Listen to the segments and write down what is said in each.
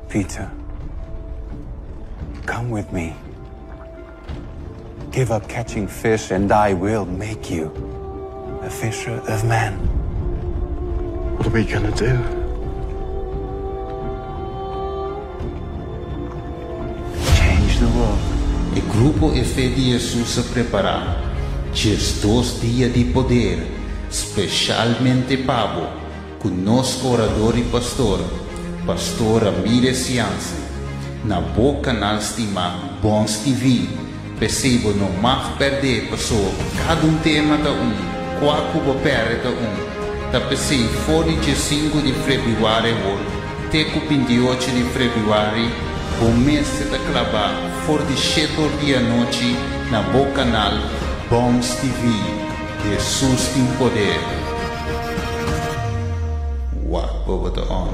Peter, come with me. Give up catching fish, and I will make you a fisher of men. What are we gonna do? Change the world. E grupo E Fe di Hesus a prepará 12 dia di poder spesialmente pa bo ku nos orador i pastor, Pastor Ramirez Jansen, na bo kanal stimá Bons TV. P'esei bo no mag pèrdè paso kada un tema ta un, kua ku bo pèrdè ta un. Ta p'esei for di 15 di febrüari awor te ku 28 di febrüari bo mester ta klabá for di 7 or di anochi na bo kanal Bons TV. Hesus tin poder. Wak pa bo ta on.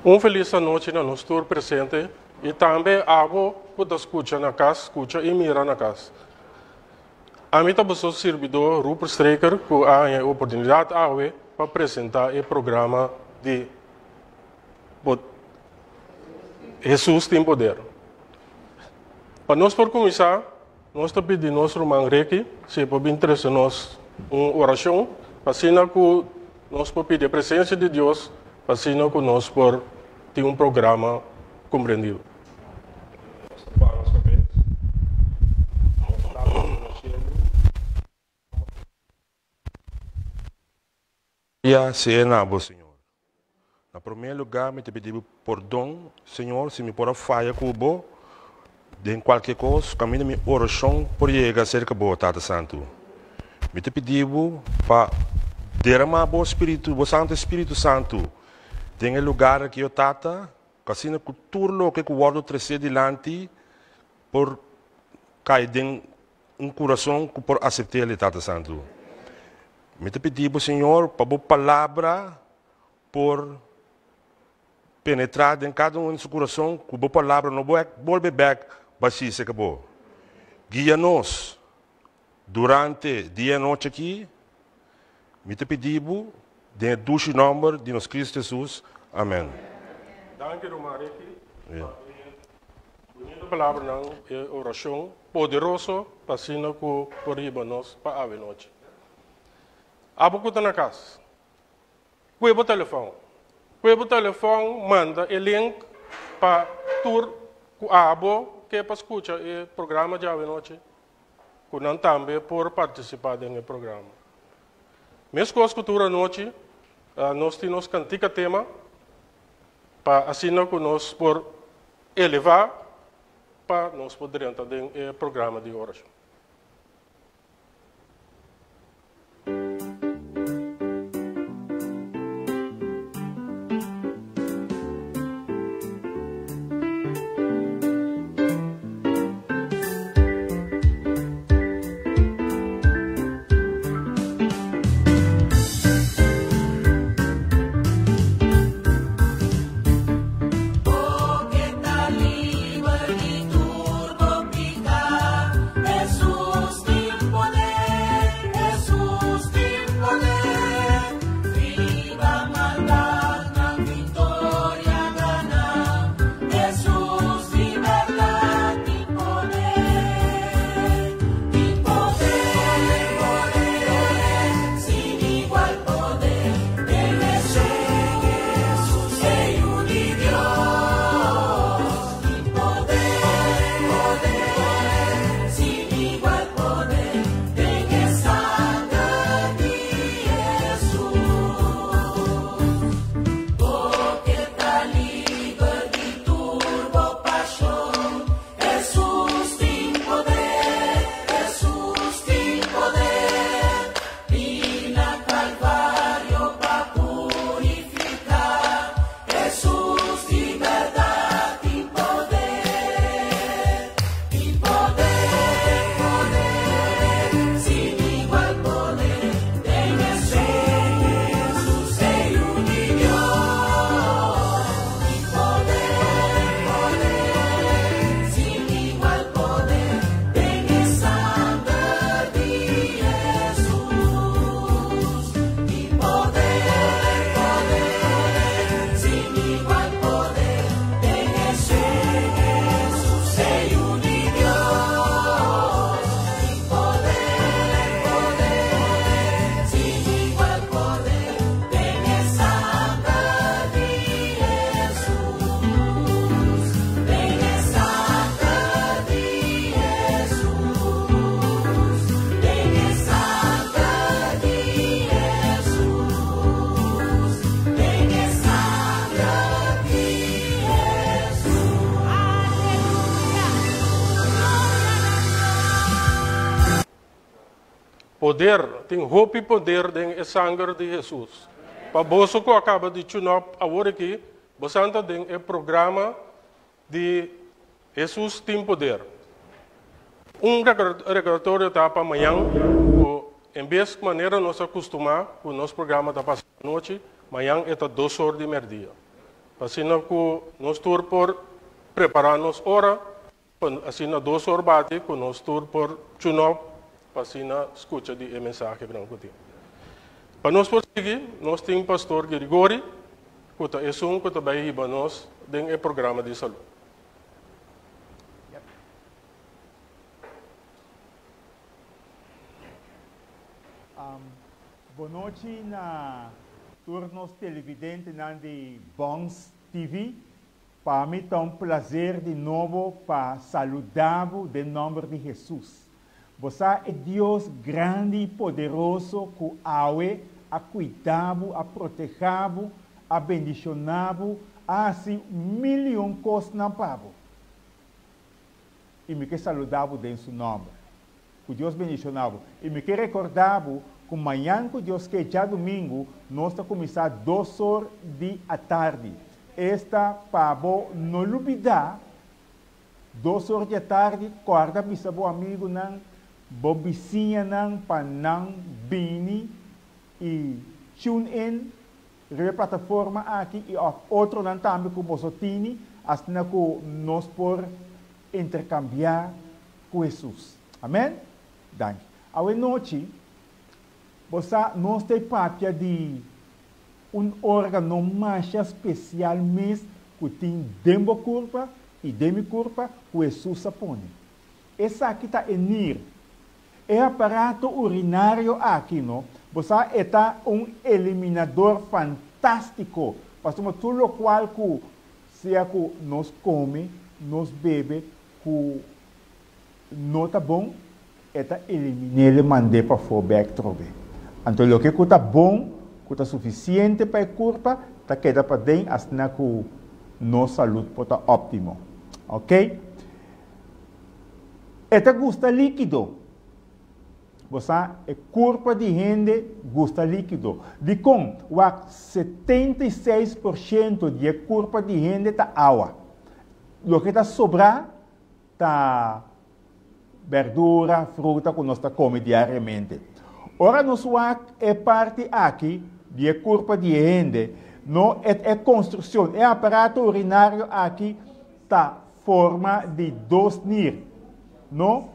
Un felis anochi na nos tur presente i tambe abo ku ta skucha na kas, skucha i mira na kas. Ami ta boso sirbidó Rupert Streker ku a haña e oportunidat awe pa presentá e programa di Hesus tin poder. Pa nos por kuminsá, nos ta pidi nos ruman Ricky si e por bin trese nos un orashon pa asina ku nos por pidi e presensia di Dios pa asina ku nos por tin un programa komprendido. Nos ta para nos kabes. Nos Tata ku na shelu. Gloria sea na bo, Señor. Na promé lugá mi ta pidi bo pordon, Señor, si mi por a faya ku bo den kualke kos, kaminda mi orashon por yega serka bo, Tata Santu. Mi ta pidi bo pa deramá bo Spiritu, bo Santu Spiritu Santu, den e lugar aki, o Tata, ku asina ku tur loke ku wòrdu tresé dilanti por kai den un kurason ku por asept'el, Tata Santu. Mi ta pidi bo, Señor, pa bo palabra por penetrá den kada un su kurason, ku bo palabra no bolbe bèk bashí serka bo. Guia nos durante dia i anochi akí. Mi ta pidi bo den e dushi nòmber di nos Kristu Hesus. Amèn. Danki ruman Ricky pa e bunita palabranan, e orashon poderoso pa asina ku por hiba nos pa awe nochi. Abo ku ta na kas, kue bo telefòn. Kue bo telefòn, manda e link pa tur ku abo ke pa skucha e programa djawe nochi, ku nan tambe por partisipá den e programa. Meskos ku tur anochi, nos tin nos kantika tema pa asina ku nos por elevá pa nos por drenta den e programa di orashon. Poder, tin hopi poder den e sanger di Hesus. Pa boso ku a kaba di tune up awor aki, bosan ta den e programa di Hesus Tin Poder. Un rekordatorio ta pa mañan ku en bes manera nos a kustumá ku nos programa ta pasa anochi, mañan e ta dos or di mèrdia. Pa asina ku nos tur por prepará nos ora Pa asina dos or bati ku nos tur por tune up pa asina skucha di e mensahe gran ku tin. Pa nos por sigui, nos tin Pastor Girigori ku ta esun ku ta bai hiba nos den e programa di salú. Bonochi na tur nos televidentenan di Bons TV. Pa mi ta un plaser di nobo pa saluda bo den nomber di Hesus. Bo sa e Dios grandi i poderoso ku awe a kuida bo, a proteha bo, a bendishona bo, a hasi milion kosnan pa bo. I mi ke saluda bo den su nomber. Ku Dios bendishona bo. I mi ke rekorda bo ku mañan ku Dios ke djadumingu nos ta kuminsá dos or di atardi. Esta pa bo no lubidá, dos or di atardi kòrda bisa bo amigunan, bo bisiñanan pa nan bini i tune in riba e plataforma aki i òf otronan tambe ku boso tini asina ku nos por interkambiá ku Hesus. Amèn? Danki. Awe nochi bo sa nos ta e papia di Un órgano masha spesial mes ku tin den bo kurpa i den mi kurpa ku Hesus a pone. Esaki ta e nir. E aparato urinario aki, no, bo sa e ta un eliminador fantástiko, pasobra tur lokual ku sea ku nos kome, nos bebe ku no ta bon, e ta elimin'é mand'é pafó bèk trobe. Anto loke ku ta bon, ku ta sufisiente pa e kurpa, ta keda paden asina ku nos salud por ta óptimo. Ok. E ta gusta líkido. Bo sa, e kurpa di hende gusta líkido. Dikon? Wak, 76 por shento di e kurpa di hende ta awa. Loke ta sobrá ta berdura, fruta ku nos ta kome diariamente. Ora nos wak e parti aki di e kurpa di e hende, no e e konstrukshon, e aparato urinario aki ta forma di dos nir, no?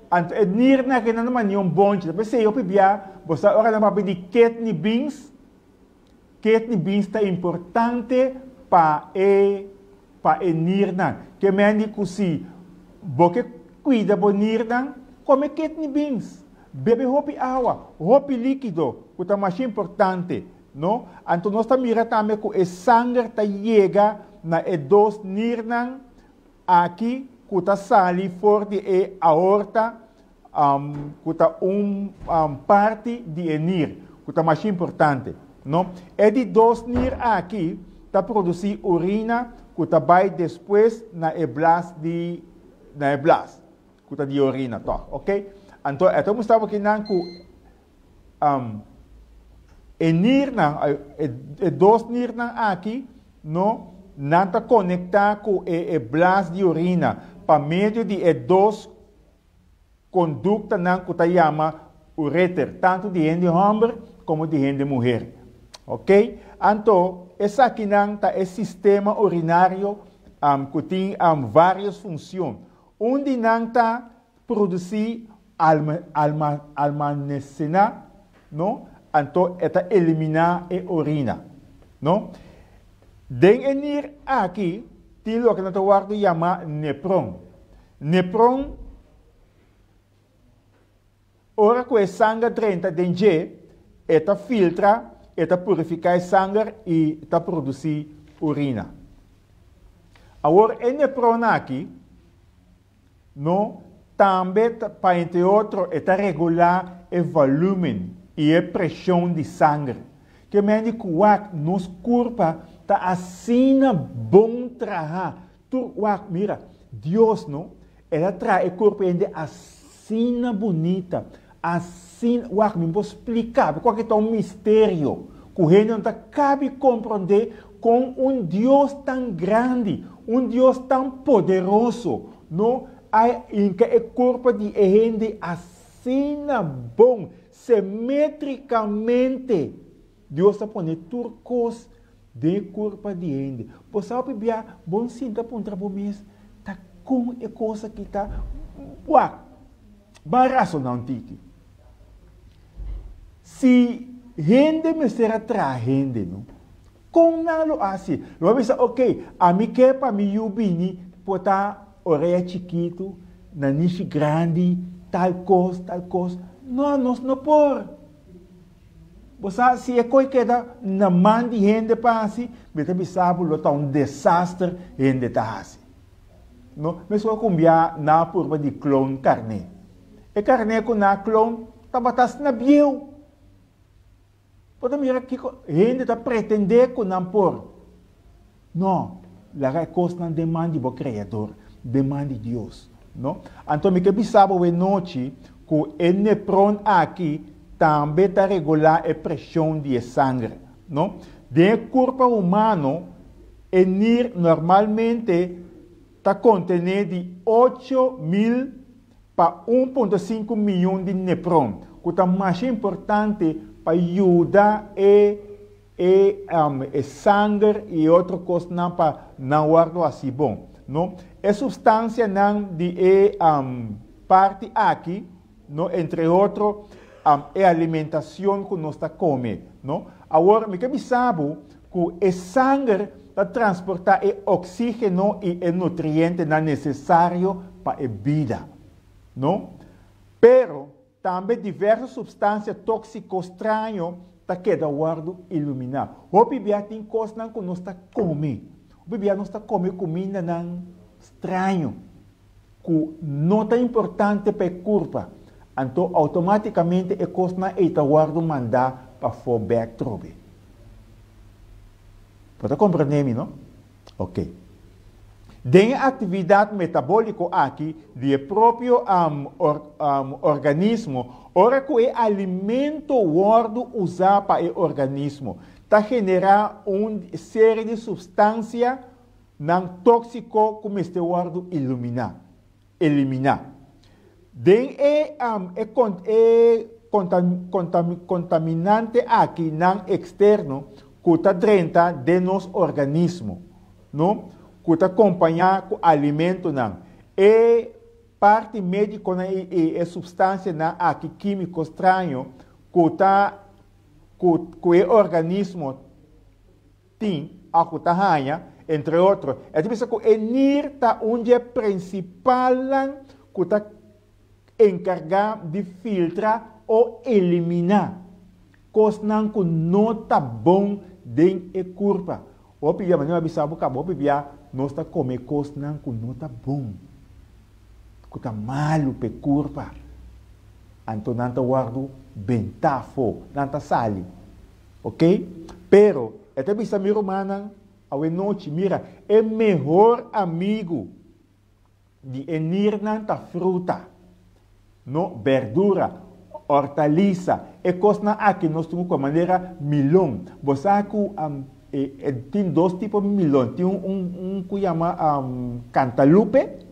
Anto e nirnan aki nan ta mania un bonchi, ta p'esei hopi bia bo sa ora nan papia di kidney beans, Kidney beans ta importante pa e pa e nirnan. Ke men di ku si bo ke kuida bo nirnan, kome kidney beans. Bebe hopi awa, hopi likido, ku ta masha importante, no? Anto nos ta mira tambe ku e sanger ta yega na e dos nirnan aki ku ta sali for di e aorta ku ta un parti di e nir, ku ta masha importante, no? E di dos nir aki ta produsí urina ku ta bai despues na e blas di na e blas ku ta di orina tòg, oke? Anto e ta mustra bo kinan ku e nirnan, e dos nirnan aki, no, nan ta konektá ku e blas di orina pa medio di e dos Konduktanan ku ta yama ureter, tantu di hende hòmber komo di hende muher. Ok? Anto, esakinan ta e sistema urinario ku tin vários funshon. Un di nan ta produsí almanesena, no? Anto e ta eliminá e orina, no? Den e nir aki tin loke nan ta wòrdu yamá nepron. Nepron, ora ku e sanger drenta den dje, e ta filtra, e ta purifiká e sanger i ta produsí urina. Awor e nepron aki no tambe ta, pa entre otro, e ta regulá e volúmen i e preshon di sanger. Ke mende ku wak nos kurpa ta asina bon trahá Tur wak, mira, Dios no, El a traha e kurpo hende asina bunita, asina. Asina, wak, mi por splika bo ku ta un misterio ku hende no ta kabi komprondé kon un Dios tan grandi, un Dios tan poderoso, no a hinka e kurpa di e hende asina bon, simétrikamente. Dios a pone tur kos den e kurpa di hende. Bo sa hopi bia bon sinta puntra bo mes, Ta kon e kos aki ta? Wak, ban rasoná un tiki. Si hende mester a traha hende, no? Kon nan lo hasi? Lo a bisa, Ok, ami ke pa mi yu bini por ta orea chikitu, nanishi grandi, tal kos, tal kos. No, nos no por. Bo sa, si e koi keda na man di hende pa hasi, mi ta bisa bo lo ta un desaster hende ta hasi. No, meskos ku un bia nan a purba di klon karné. E karné ku nan a klon tabata asina bieu. Bo ta mira kiko hende ta pretendé ku nan por. No, laga e kosnan den man di bo Kreador, den man di Dios. No? Anto mi ke bisa bo e nochi ku e nepron aki tambe ta regulá e preshon di e sanger. No? Den e kurpa humano, e nir normalmente ta kontené di 8000 pa 1.5 miyon di nepron, ku ta masha importante pa yuda e e e sanger i e otro kosnan pa nan wòrdu hasi bon. No? E supstansianan di e parti aki, no, entre otro e alimentashon ku nos ta kome, no? Awor mi ke bisa bo ku e sanger ta transportá e oksígeno i e nutrientenan nesesario pa e bida, no? Pero Tambe diverso supstansia tóksiko straño ta keda wòrdu iluminá. Hopi bia tin kosnan ku nos ta kome. Hopi bia nos ta kome kumindanan straño ku no ta importante pa e kurpa. Anto outomátikamente e kosnan ei ta wòrdu mandá pafó bèk trobe. Bo ta komprendé mi, no? Ok. Den e aktividat metabóliko aki di e propio organismo, ora ku e alimento wòrdu usá pa e organismo, ta generá un seri di supstansia nan tóksiko ku mester wòrdu iluminá, eliminá. Den e e kontaminante aki nan eksterno ku ta drenta den nos organismo, no, ku ta kompañá ku alimentonan. E parti médikonan i e supstansianan aki kímiko straño ku ta ku ku e organismo tin òf ku ta haña, entre otro. E ta bisa ku e nir ta un dje prinsipalnan ku ta enkargá di filtra o eliminá kosnan ku no ta bon den e kurpa. Hopi bia, manera mi a bisa bo kaba, hopi bia nos ta kome kosnan ku no ta bon, ku ta malu pa e kurpa. Anto nan ta wòrdu bentá afó, nan ta sali. Ok? Pero, e ta bisa mi rumannan awe nochi, mira, e mehor amigu Di e nirnan ta fruta, no berdura, hortalisa, e kosnan aki nos tin ku kome manera milon. Bo sa ku e tin dos tipo di milon, tin un ku yama kantalupe,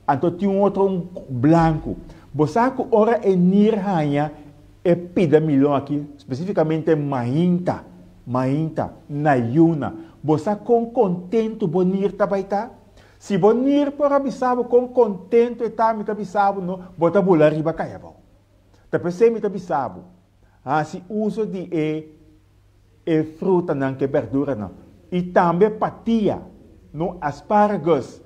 anto tin un otro un blanku. Bo sa ku ora e nir haña e pida milon aki, spesifikamente mainta, mainta, na yuna, bo sa kon kontentu bo nir ta bai ta? Si bo nir por a bisa bo kon kontentu e ta, mi ta bisa bo no, bo ta bula riba kai abou. Ta p'esei mi ta bisa bo, hasi uso di e e frutanan ku e berduranan. I tambe patia, no, asparagus,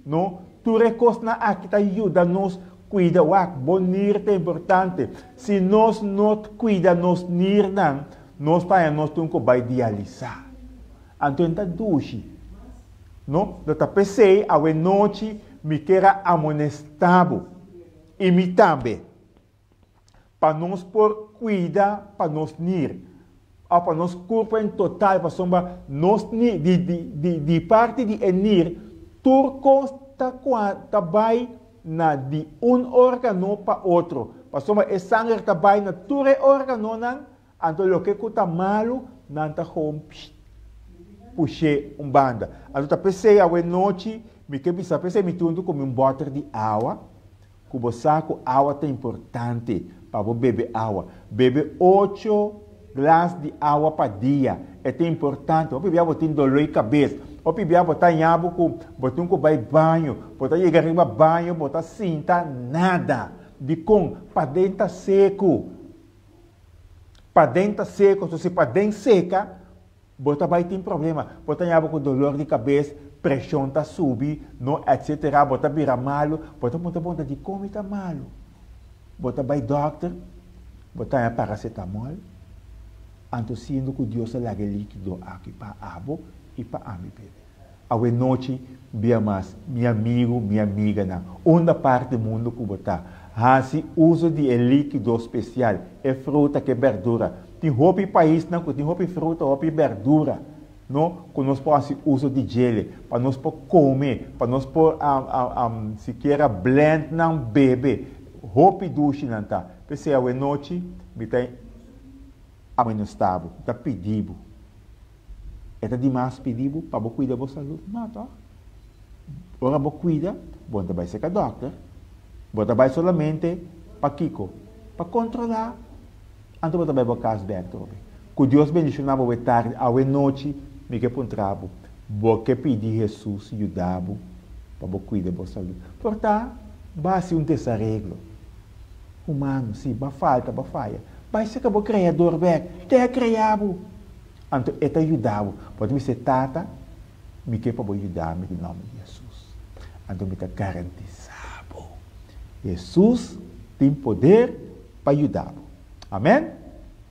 no, tur e kosnan aki ta yuda nos kuida. Wak, bo nir ta importante. Si nos no kuida nos nirnan, nos ta haña nos tin ku bai dialisá. Anto e ta dushi. No, no ta p'esei awe nochi mi kier a amonestá bo, i mi tambe, pa nos por kuida pa nos nir, òf pa nos kurpa en total, pasobra nos nir, di, di, di, di parti di e nir, tur kos ta kua ta bai na di un órgano pa otro. Pasobra e sanger ta bai na tur e órganonan, anto loke ku ta malu, nan ta gewoon psht, push'é un banda. Anto ta p'esei awe nochi mi ke bisa, p'esei mi tin huntu ku mi un bòter di awa, ku bo sa ku awa ta importante pa bo bebe awa. Bebe ocho glas di awa pa dia, e ta importante. Hopi bia bo tin doló di kabes, hopi bia bo ta haña bo ku bo tin ku bai baño, bo ta yega riba baño bo ta sinta nada. Dikon? Paden ta seku. Paden ta seku, so si paden seka, Bo ta bai tin problema, bo ta yaba ku dolor di kabes, preshon ta subi, no etc. Bo ta bira malu, bo ta puntra bo ta dikon mi ta malu? Bo ta bai dòkter, bo ta haña paracetamol, anto siendo ku Dios a laga e likido aki pa abo i pa ami bebe. Awe nochi bia mas, mi amigu, mi amiganan, unda parti mundu ku bo ta, hasi uso di e likido spesial, e fruta ku e berdura. Tin hopi paisnan ku tin hopi fruta, hopi berdura, no, ku nos por hasi uso di djele, pa nos por kome, pa nos por sikiera blend nan bebe. Hopi dushi nan ta. P'esei awe nochi mi ta amonestá bo, mi ta pidi bo. E ta dimas pidi bo pa bo cuida bo salud? No, toch? Ora bo cuida, bo no ta bay cerca dokter. Bo ta bay solamente pa kico? Pa controla. Anto bo ta bay bo cas bek trobe. Cu Dios bendiciona bo awe tardi, awe nochi, mi ke puntra bo, bo ke pidi Jesus yuda bo pa bo cuida bo salud? Por ta, bo haci un desareglo humano, si, bo a falta, bo a faya. Bay cerca bo Creador bek, te a crea bo. Anto e ta yuda bo. Bo ta bisa e Tata, Mi ke pa bo yuda mi den nòmber di Hesus. Anto mi ta garantisá bo, Hesus tin poder pa yuda bo. Amèn.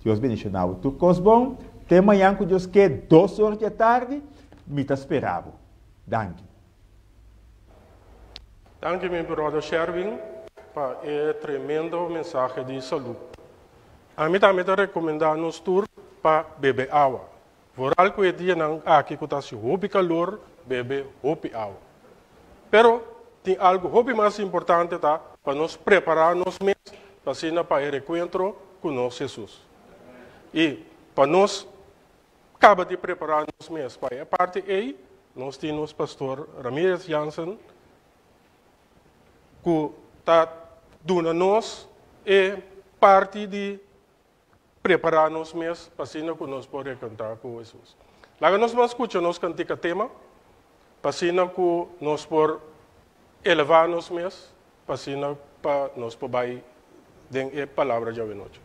Dios bendishoná bo. Tur kos bon. Te mañan ku Dios ke, dos or di atardi, mi ta spera bo. Danki. Danki mi brother Sherwin pa e tremendo mensahe di salud. Ami tambe ta recomenda nos tur pa bebe awa. Vooral cu e dianan aki cu ta haci hopi calor, bebe hopi awa. Pero tin algo hopi mas importante ta pa nos prepara nos mes pa asina pa e recuentro cu nos Jesus. Y pa nos Kaba di prepará nos mes pa e parti ei, nos tin nos pastor Ramirez Jansen ku ta duna nos e parti di prepará nos mes pa asina ku nos por rekantá ku Hesus. Laga nos ban skucha nos kantika tema pa asina ku nos por elevá nos mes pa asina pa nos por bai den e palabra djawe nochi.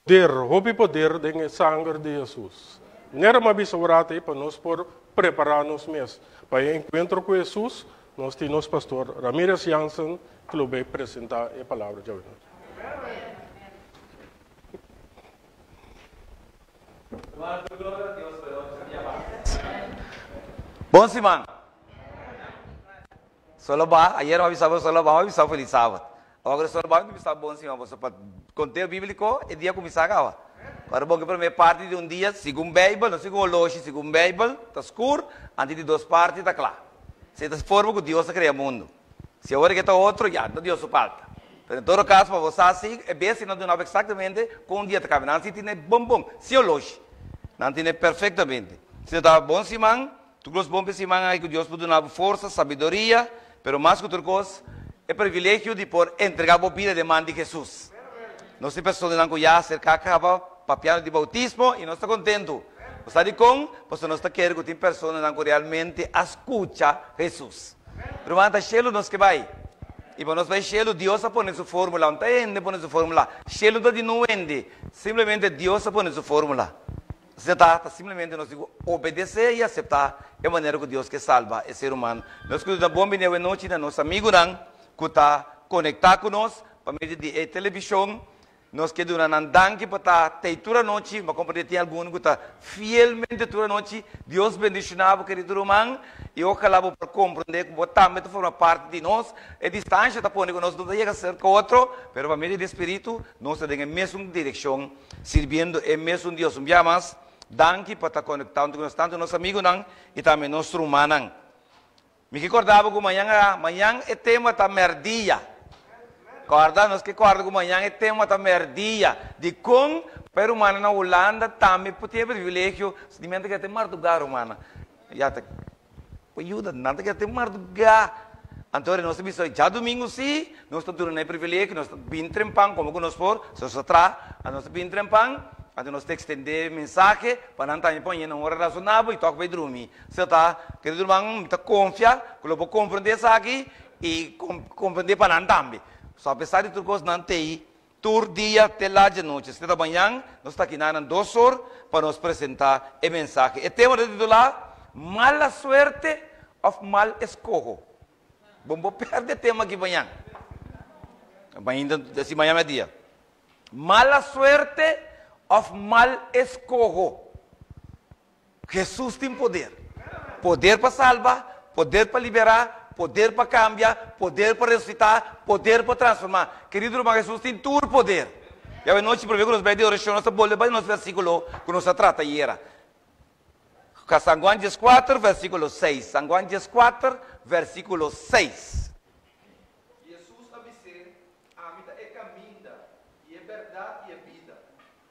Poder, hopi poder den e sanger di Hesus. Manera mi a bisa un rato ei pa nos por prepará nos mes pa e enkuentro ku Hesus, nos tin nos pastor Ramirez Jansen ku lo bay presentá e palabra djawe nochi. Bon siman. Solo ba, ayer mi a bisa bo solo ba, mi a bisa bo feliz sabat. Awor solo ba mi ta bisa bon siman boso pa konteo bíbliko e dia kuminsá kaba. Ora bo ke promé parti di un dia segun Beibel, no segun oloshi, segun Beibel, ta skur, antes di dos parti ta kla. Esei ta forma ku Dios a krea mundu. Si awor ke ta otro, ya, no Dios su falta. Pero en todo kaso pa bo sa si e bes si nan duna bo eksaktamente kon un dia ta kaba. Nan si tine bon bon, sin oloshi. Nan tine perfektamente. Si no ta bon siman, Tur kos bon p'e siman aki ku Dios por duna bo forsa, sabiduria, pero mas ku tur kos, e privilegio di por entregá bo bida den man di Hesus. Nos tin personanan ku ya aserká kaba papiando di boutismo i nos ta kontentu. Bo sa dikon? Pasobra nos ta kere ku tin personanan ku realmente a skucha Hesus. Ruman, ta shelu nos ke bai. I pa nos bai shelu, Dios a pone su fórmula. Un ta hende pone su fórmula. Shelu ta di no hende. Simplemente Dios a pone su fórmula. Asina ta, ta simplemente nos tin ku obedesé i aseptá e manera ku Dios ke salba e ser humano. Nos ku ta bon bini awenochi na nos amigunan ku ta konektá ku nos pa medio di e televishon. Nos ke duna nan danki pa ta tei tur anochi. Mi a komprendé tin algun ku ta fielmente tur anochi. Dios bendishoná bo kerido ruman i ojalá bo por komprendé ku bo tambe ta forma parti di nos. E distansha ta pone ku nos no ta yega serka otro, pero pa medio di e Spiritu nos ta den e mesun direkshon. Sirbiendo e mesun Dios. Un bia mas, danki pa ta konektá huntu ku nos, tantu nos amigunan i tambe nos rumannan. Mi ke kòrda bo ku mañan a, mañan e tema ta mèrdia. Kòrda, nos ke kòrda ku mañan e tema ta mèrdia. Dikon pa e rumannan na Hulanda tambe por tin e privilegio, di mi nan ta keda te mardugá rumannan. Ya ta Por yuda, nan ta keda te mardugá. Anto nos ta bisa, djadumingu sí, nos ta duna nan e privilegio, nos ta bin trempan komo ku nos por, si nos ta traha, anto nos ta bin trempan, anto nos ta ekstendé e mensahe pa nan tambe por haña un ora rasonabel i tòg bai drumi. Esei ta, kerido ruman, mi ta konfia ku lo por komprendé esaki i komprendé pa nan tambe. So apesar di tur kos nan t'ei Tur dia te lat dje nochi, sete ta mañan, nos ta aki nan dos or pa nos presenta e mensahe. E tema ta titulá Mala suerte of mal eskoho. Bo no por perde e tema aki mañan. Mainta, si mañan mèrdia. Mala suerte of mal eskoho. Hesus tin poder. Poder pa salba, poder pa liberá, poder pa kambia, poder pa resusitá, poder pa transformá. Kerido ruman, Hesus tin tur poder. I awe nochi promé ku nos bai di orashon nos ta bolbe bai nos versíkulo ku nos a trata ayera. San Juan dieskuater, versíkulo seis. San Juan dieskuater, versíkulo seis. Hesus a bis'é, Ami ta e kaminda, i e bèrdat i e bida.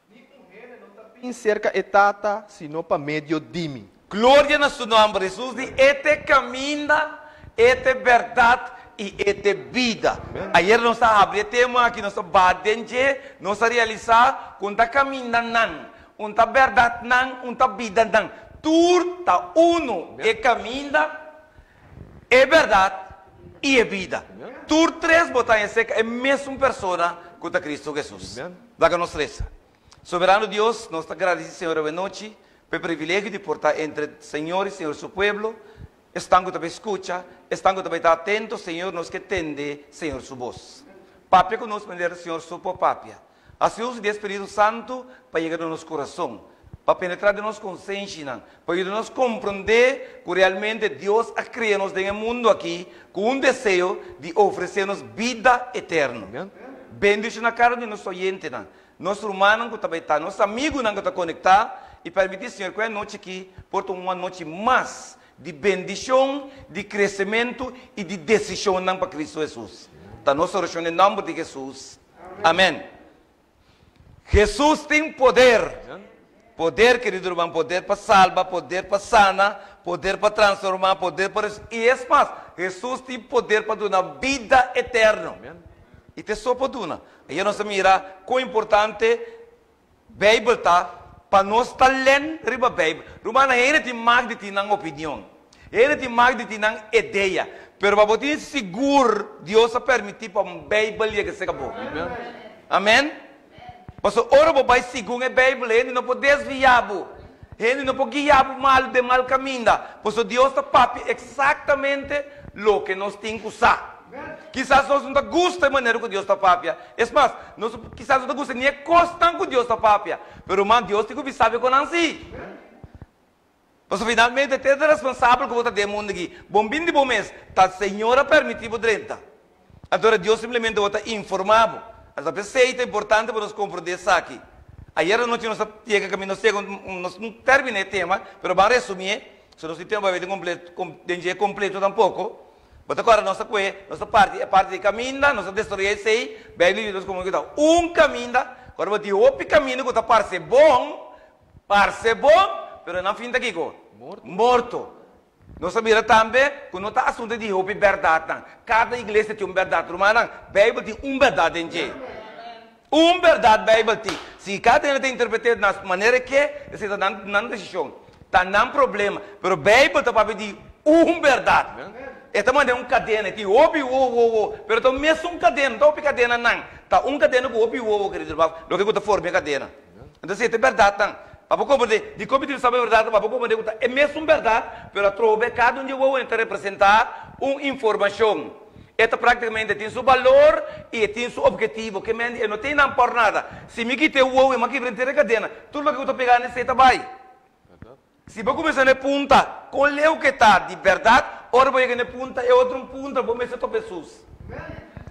Ni un hende no ta bin serka e Tata sino pa medio di mi. Gloria na su nomber. Hesus di, E t'e kaminda, e t'e bèrdat i e t'e bida. Ayer nos a habri e tema aki, nos a baha den dje, nos a realisá ku un ta kamindanan, un ta bèrdatnan, un ta bidanan. Tur ta unu, e kaminda, e bèrdat i e bida. Tur tres bo ta haña serka e mesun persona ku ta Kristu Hesus. Laga nos resa. Soberano Dios, nos ta gradisí Señor awenochi pa e privilegio di por ta entre Señor i Señor su pueblo, esnan ku ta bai skucha, esnan ku ta bai ta atento, Señor, nos ke tende Señor su bos. Papia ku nos manera Señor so por papia. Hasi uso di e Spiritu Santu pa yega den nos kurason, pa penetrá den nos konsenshinan, pa yuda nos komprondé ku realmente Dios a krea nos den e mundu akí ku un deseo di ofresé nos bida eterno. Bendishoná kada un di nos oyentenan, nos rumannan ku ta bai ta, nos amigunan ku ta konektá, i permití, Señor, ku e anochi akí por ta un anochi mas di bendishon, di kresementu i di desishonnan pa Kristu Hesus. Ta nos orashon den nòmber di Hesus. Amen. Hesus tin poder. Poder, kerido ruman, poder pa salba, poder pa sana, poder pa transforma, poder pa res i es mas, Hesus tin poder pa duna bida eterno. I ta e so por duna. Ayer nos a mira kon importante Beibel ta pa nos ta len riba Beibel. Rumannan, hende tin mag di tin nan opinion. Hende tin mag di tin nan idea. Pero pa bo tin sigur, Dios a permití pa un Beibel yega serka bo. Amen. Paso ora bo bai segun e Bijbel, hende no por desviá bo. Hende no por guia bo malu den mal kaminda. Paso Dios ta papia eksaktamente loke nos tin ku sa. Kisas nos no ta gusta e manera ku Dios ta papia. Es mas, nos kisas no ta gusta ni e kosnan ku Dios ta papia. Pero ruman, Dios tin ku bisa bo kon nan si. Pasobra finalmente te ta responsabel ku bo ta den e mundu aki. Bon bin di bo mes, ta Señor a permití bo drenta. Anto Dios simplemente bo ta informá bo. Anto p'esei ta importante pa nos komprondé esaki. Ayer anochi nos a yega kaminda nos yega nos no terminá e tema, pero ban resumié, so nos tin tempu pa bai den dje kompleto tampoko. Bo ta kòrda nos ta kue, nos ta parti e parti di kaminda, nos ta desaroyá esei, Beibel yuda nos komo ku ta un kaminda, kòrda bo tin hopi kaminda ku ta parse bon, Parse bon, pero nan fin ta kiko? Morto. Nos a mira tambe ku no ta asuntu di hopi bèrdatnan. Kada iglesia tin un bèrdat. Rumannan, Beibel tin un bèrdat den dje. Un bèrdat Beibel tin. Si kada hende ta interpret'é na manera e ke, esei ta nan nan desishon. Ta nan problema. Pero Beibel ta papia di un bèrdat. E ta manera un kadena. E tin hopi wo, wo, wo. Pero ta mesun kadena. No ta hopi kadenanan. Ta un kadena ku hopi wo, wo, kerido ruman. Loke ku ta forma e kadena. Entonces si e ta e berdadnan, pa bo comprende, dikon mi tin sa bo e berdadnan? Pa bo comprende ku ta e mesun berdad, pero atrobe kada un di e wowonan ta representa un informashon. E ta praktikamente tin su balor i e tin su objetivo, ke men di e no tin nan por nada. Si mi kita e wowo i mi a kibra henter e kadena, tur loke ku ta pega na esei ta bai. Si bo kuminsá na e punta, kon leu ku e ta di bèrdat, ora bo yega na e punta, e otro un punta, bo mester topa Hesus.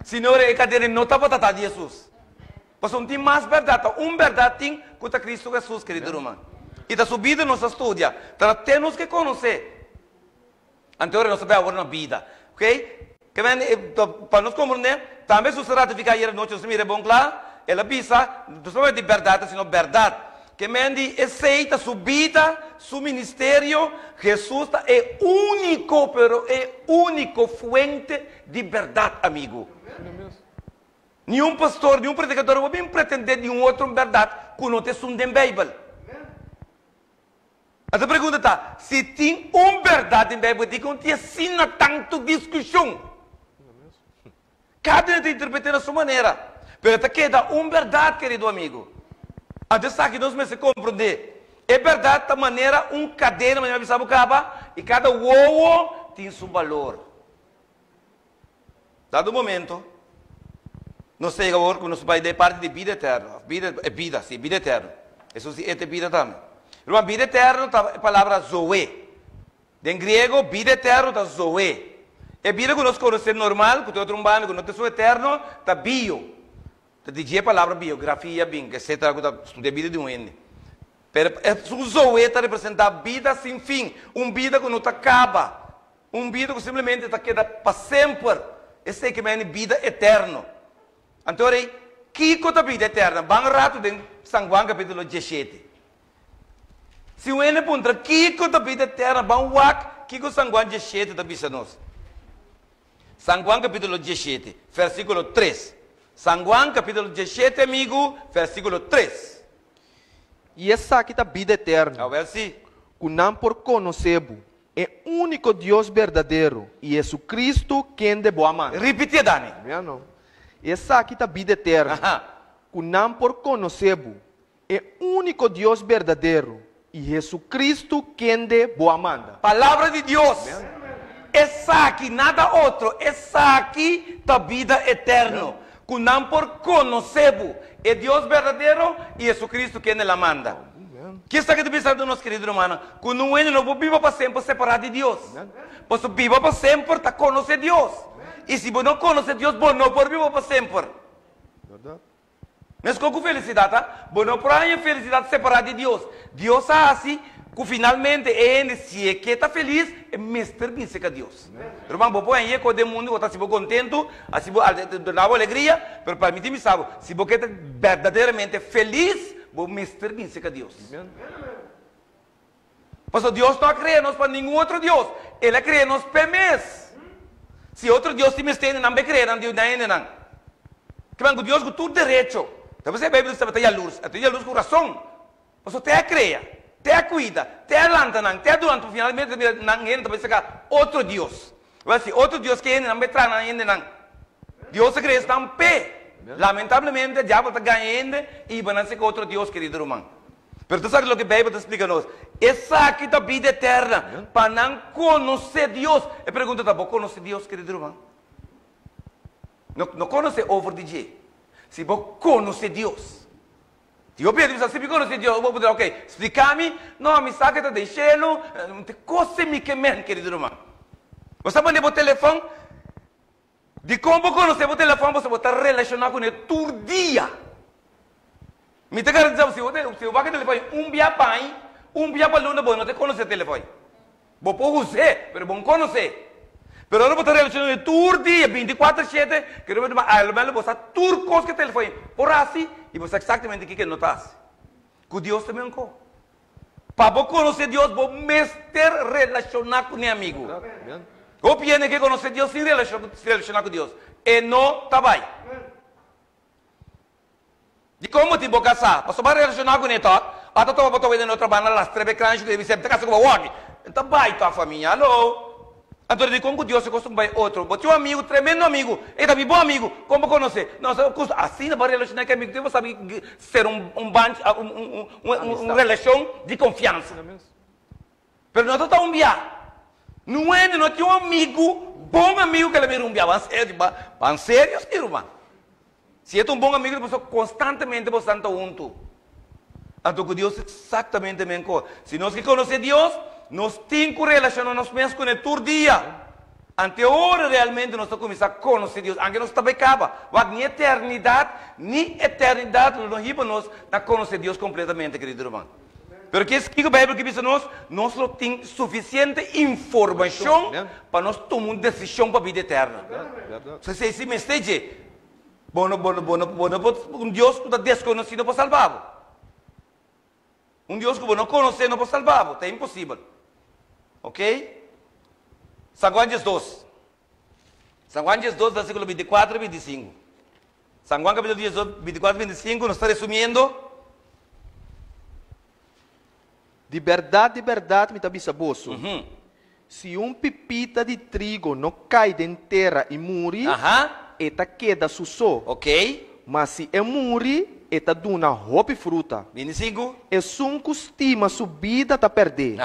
Si no, e kadena no tabata ta di Hesus. Pasobra no tin mas bèrdat, ta un bèrdat tin ku ta Kristu Hesus, kerido ruman. I ta su bida nos ta studia, ta te nos ke konosé. Anto ora nos ta bai awor na bida. Ok? Ke men, pa nos komprendé, tambe Hesus a ratifiká ayer anochi, nos a mira e bon kla, El a bisa, no solamente di bèrdat, sino bèrdat. Ke men di esei ta su bida, su ministerio, Hesus ta e úniko, pero e úniko fuente di bèrdat, amigu. Niun pastor, niun predikador no por bin pretendé di un otro bèrdat ku no ta esun den Beibel. Anto pregunta ta, si tin un bèrdat den Beibel, dikon tin asina tantu diskushon? Kada un ta interpret'é na su manera, pero e ta keda un bèrdat, kerido amigu. Anto esaki nos mester komprondé. E bèrdat ta manera un kadena, manera mi a bisa bo kaba, i kada wowo tin su balor. Dado momento, nos ta yega awor ku nos bai den e parti di bida eterno, òf bida, e bida, sí, bida eterno. Hesus di e ta e bida tambe. Ruman, bida eterno ta e palabra zoe. Den griego, bida eterno ta zoe. E bida ku nos konosé normal, ku ta otro un banda ku no ta esun eterno, ta bio. Ta di dje e palabra biografia bin, etcetera, ku ta studia bida di un hende. Pero esun zoe ta representá bida sin fin, un bida ku no ta kaba. Un bida ku simplemente ta keda pa semper, esei ke meni bida eterno. Anto rei, kiko ta bida eterna? Ban ratu den San Juan kapítulo dieshete. Si un hende puntra kiko ta bida eterna, ban wak kiko San Juan dieshete ta bisa nos. San Juan kapítulo dieshete, versíkulo tres. San Juan kapítulo dieshete, amigu, versíkulo tres. I esaki ta bida eterno. Awel si. Ku nan por konosé bo, E úniko Dios berdadero i Jesucristo kende bo a manda. Ripitié, Dani. Mira no. I esaki ta bida eterno, Aha. ku nan por konosé bo, e úniko Dios berdadero i Jesucristo kende bo a manda. Palabra di Dios. Esaki, nada otro, esaki ta bida eterno, ku nan por konosé bo, e Dios berdadero i Jesucristo kende el a manda. Ki esaki ta bisa nos kerido rumannan? Ku nun hende no por biba pa semper separá di Dios. Pasobra biba pa semper ta konosé Dios. I si bo no konosé Dios, bo no por biba pa semper. Meskos ku felisidat, ha? Bo no por haña felisidat separá di Dios. Dios a hasi ku finalmente e hende, si e ke ta felis, e mester bin serka Dios. Ruman, bo por haña e kos den mundu ku ta hasi bo kontentu, hasi bo, duna bo alegria, pero permití mi sa bo, si bo ke ta berdaderamente felis, Bo mester bin serka Dios. Pasobra Dios no a krea nos pa ningun otro dios. El a krea nos p'e mes. Si otro dios tin mester hende, nan be krea nan dios nan hendenan. Kiman ku Dios ku tur derecho. Ta p'esei e Beibel ta bisa ta yalurs. E ta yalurs ku rason. Pasobra te a krea, te a kuida, te a lanta nan, te a duna nan, finalmente ta mira nan hende ta bai serka otro dios. Wèl si otro dios ke hendenan be traha nan hendenan. Dios a krea esnan p'e. Lamentablemente, diabel ta gaña hende i hiba nan serka otro dios, kerido ruman. Pero ta sabi loke Beibel ta splika nos? Esaki ta bida eterna, pa nan konosé Dios. E pregunta ta, bo konosé Dios, kerido ruman? No, no konosé over di dje. Si bo konosé Dios. Si bo pidi bisa, si mi konosé Dios, bo por bisa, ok, splika mi. No, mi sa ke ta den shelu. Te kos mi ke men, kerido ruman. Bo sa pone bo telefòn? Dikon bo konosé bo telefòn pasobra bo ta relashoná kuné tur dia. Mi ta garantisá bo si bo si bo wak e telefòn un bia pa aña, un bia pa luna bo no ta konosé e telefòn. Bo por us'é pero bo no konosé. Pero ora bo ta relashoná kuné tur dia binti kuater shete kere bo a lo meno bo sa tur kos ku e telefòn por hasi i bo sa eksaktamente kiko e no ta hasi. Ku Dios ta menkó. Pa bo konosé Dios bo mester relashoná kuné amigu. Hopi hende ke konosé Dios sin relashoná ku Dios. E no ta bai. Dikon bo tin bo kasá? Pasobra bo a relashoná kuné tòg. Ata toba bo ta wende na otro banda lastra be kranshi ku e bisa mi ta kasa ku bo awor. E ta bai tòg famia. Haló. Anto dikon ku Dios e kostum bai otro? Bo tin un amigu, tremendo amigu, e ta mi bon amigu, kon bo konosé? No, sa kus asina bo relashoná ku e amigu, bo sabi ser un un banchi, un un un un relashon di konfiansa. Pero no ta ta un bia. Nun hende no tin un amigu, bon amigu ku el a mira un bia. Ban serio, ban serio si ruman. Si e ta un bon amigu, pasobra konstantemente bo esnan ta huntu. Anto ku Dios eksaktamente men kos. Si nos ke konosé Dios, nos tin ku relashoná nos mes kuné tur dia. Ante ora realmente nos ta kuminsá konosé Dios, anke nos ta bai kaba. Wak, ni eternidat, ni eternidat lo no hiba nos na konosé Dios kompletamente, kerido ruman. Pero ke kiko Beibel ke bisa nos? Nos lo tin sufisiente informashon pa nos tuma un desishon pa bida eterno. Esei si mester dje. Bo no, bo no, bo no, bo no por, un Dios ku ta deskonosí no por salba bo. Un Dios ku bo no konosé no por salba bo, ta imposibel. Ok? San Juan 12. San Juan 12, versíkulo 24 i 25. San Juan kapítulo 12, 24 i 25, nos ta resumiendo. Di bèrdat, di bèrdat mi ta bisa boso, Si un pipita di trigo no kai den tera i muri, e ta keda su so. Ma si e muri, e ta duna hopi fruta. 25. Esun ku stima su bida ta pèrd'é,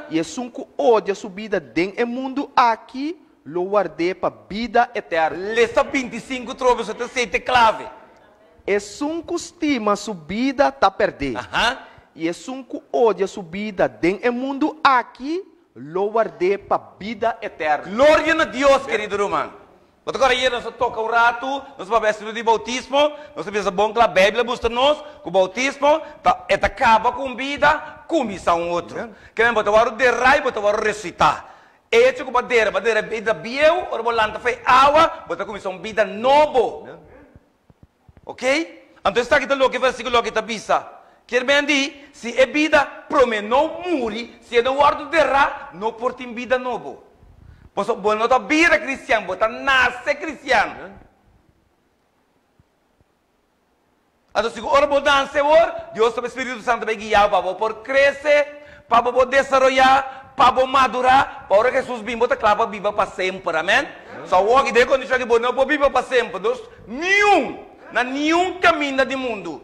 i esun ku odia su bida den e mundu aki lo ward'é pa bida eterno. Lesa 25 trobe, so ta esei ta e klave. Esun ku stima su bida ta pèrd'é, i esun ku odia su bida den e mundu aki lo ward'é pa bida eterno. Gloria na Dios, kerido ruman. Bo ta kòrda ayer nos a toka un ratu, nos a papia asuntu di boutismo, nos a bisa bon kla Beibel a mustra nos ku boutismo ta e ta kaba ku un bida, kuminsá un otro. Ke men bo ta wòrdu derá i bo ta wòrdu resusitá. E hecho ku bo a dera, bo a dera bida bieu, ora bo lanta for e awa, bo ta kuminsá un bida nobo. Ok? Anto esaki ta loke e versikulo aki ta bisa. Kier men di, si e bida prome no muri, si e no wòrdu derá, no por tin bida nobo. Pasobra bo no ta bira kristian, bo ta nase kristian. Anto si ku ora bo nase awor, Dios ta Spiritu Santu ta bai guia bo pa bo por krese, pa bo por desaroyá, pa bo madurá, pa ora Hesus bin bo ta kla pa biba pa semper. Amèn? So awor aki den e kondishon aki bo no por biba pa semper. Nos niun, na niun kaminda di mundu.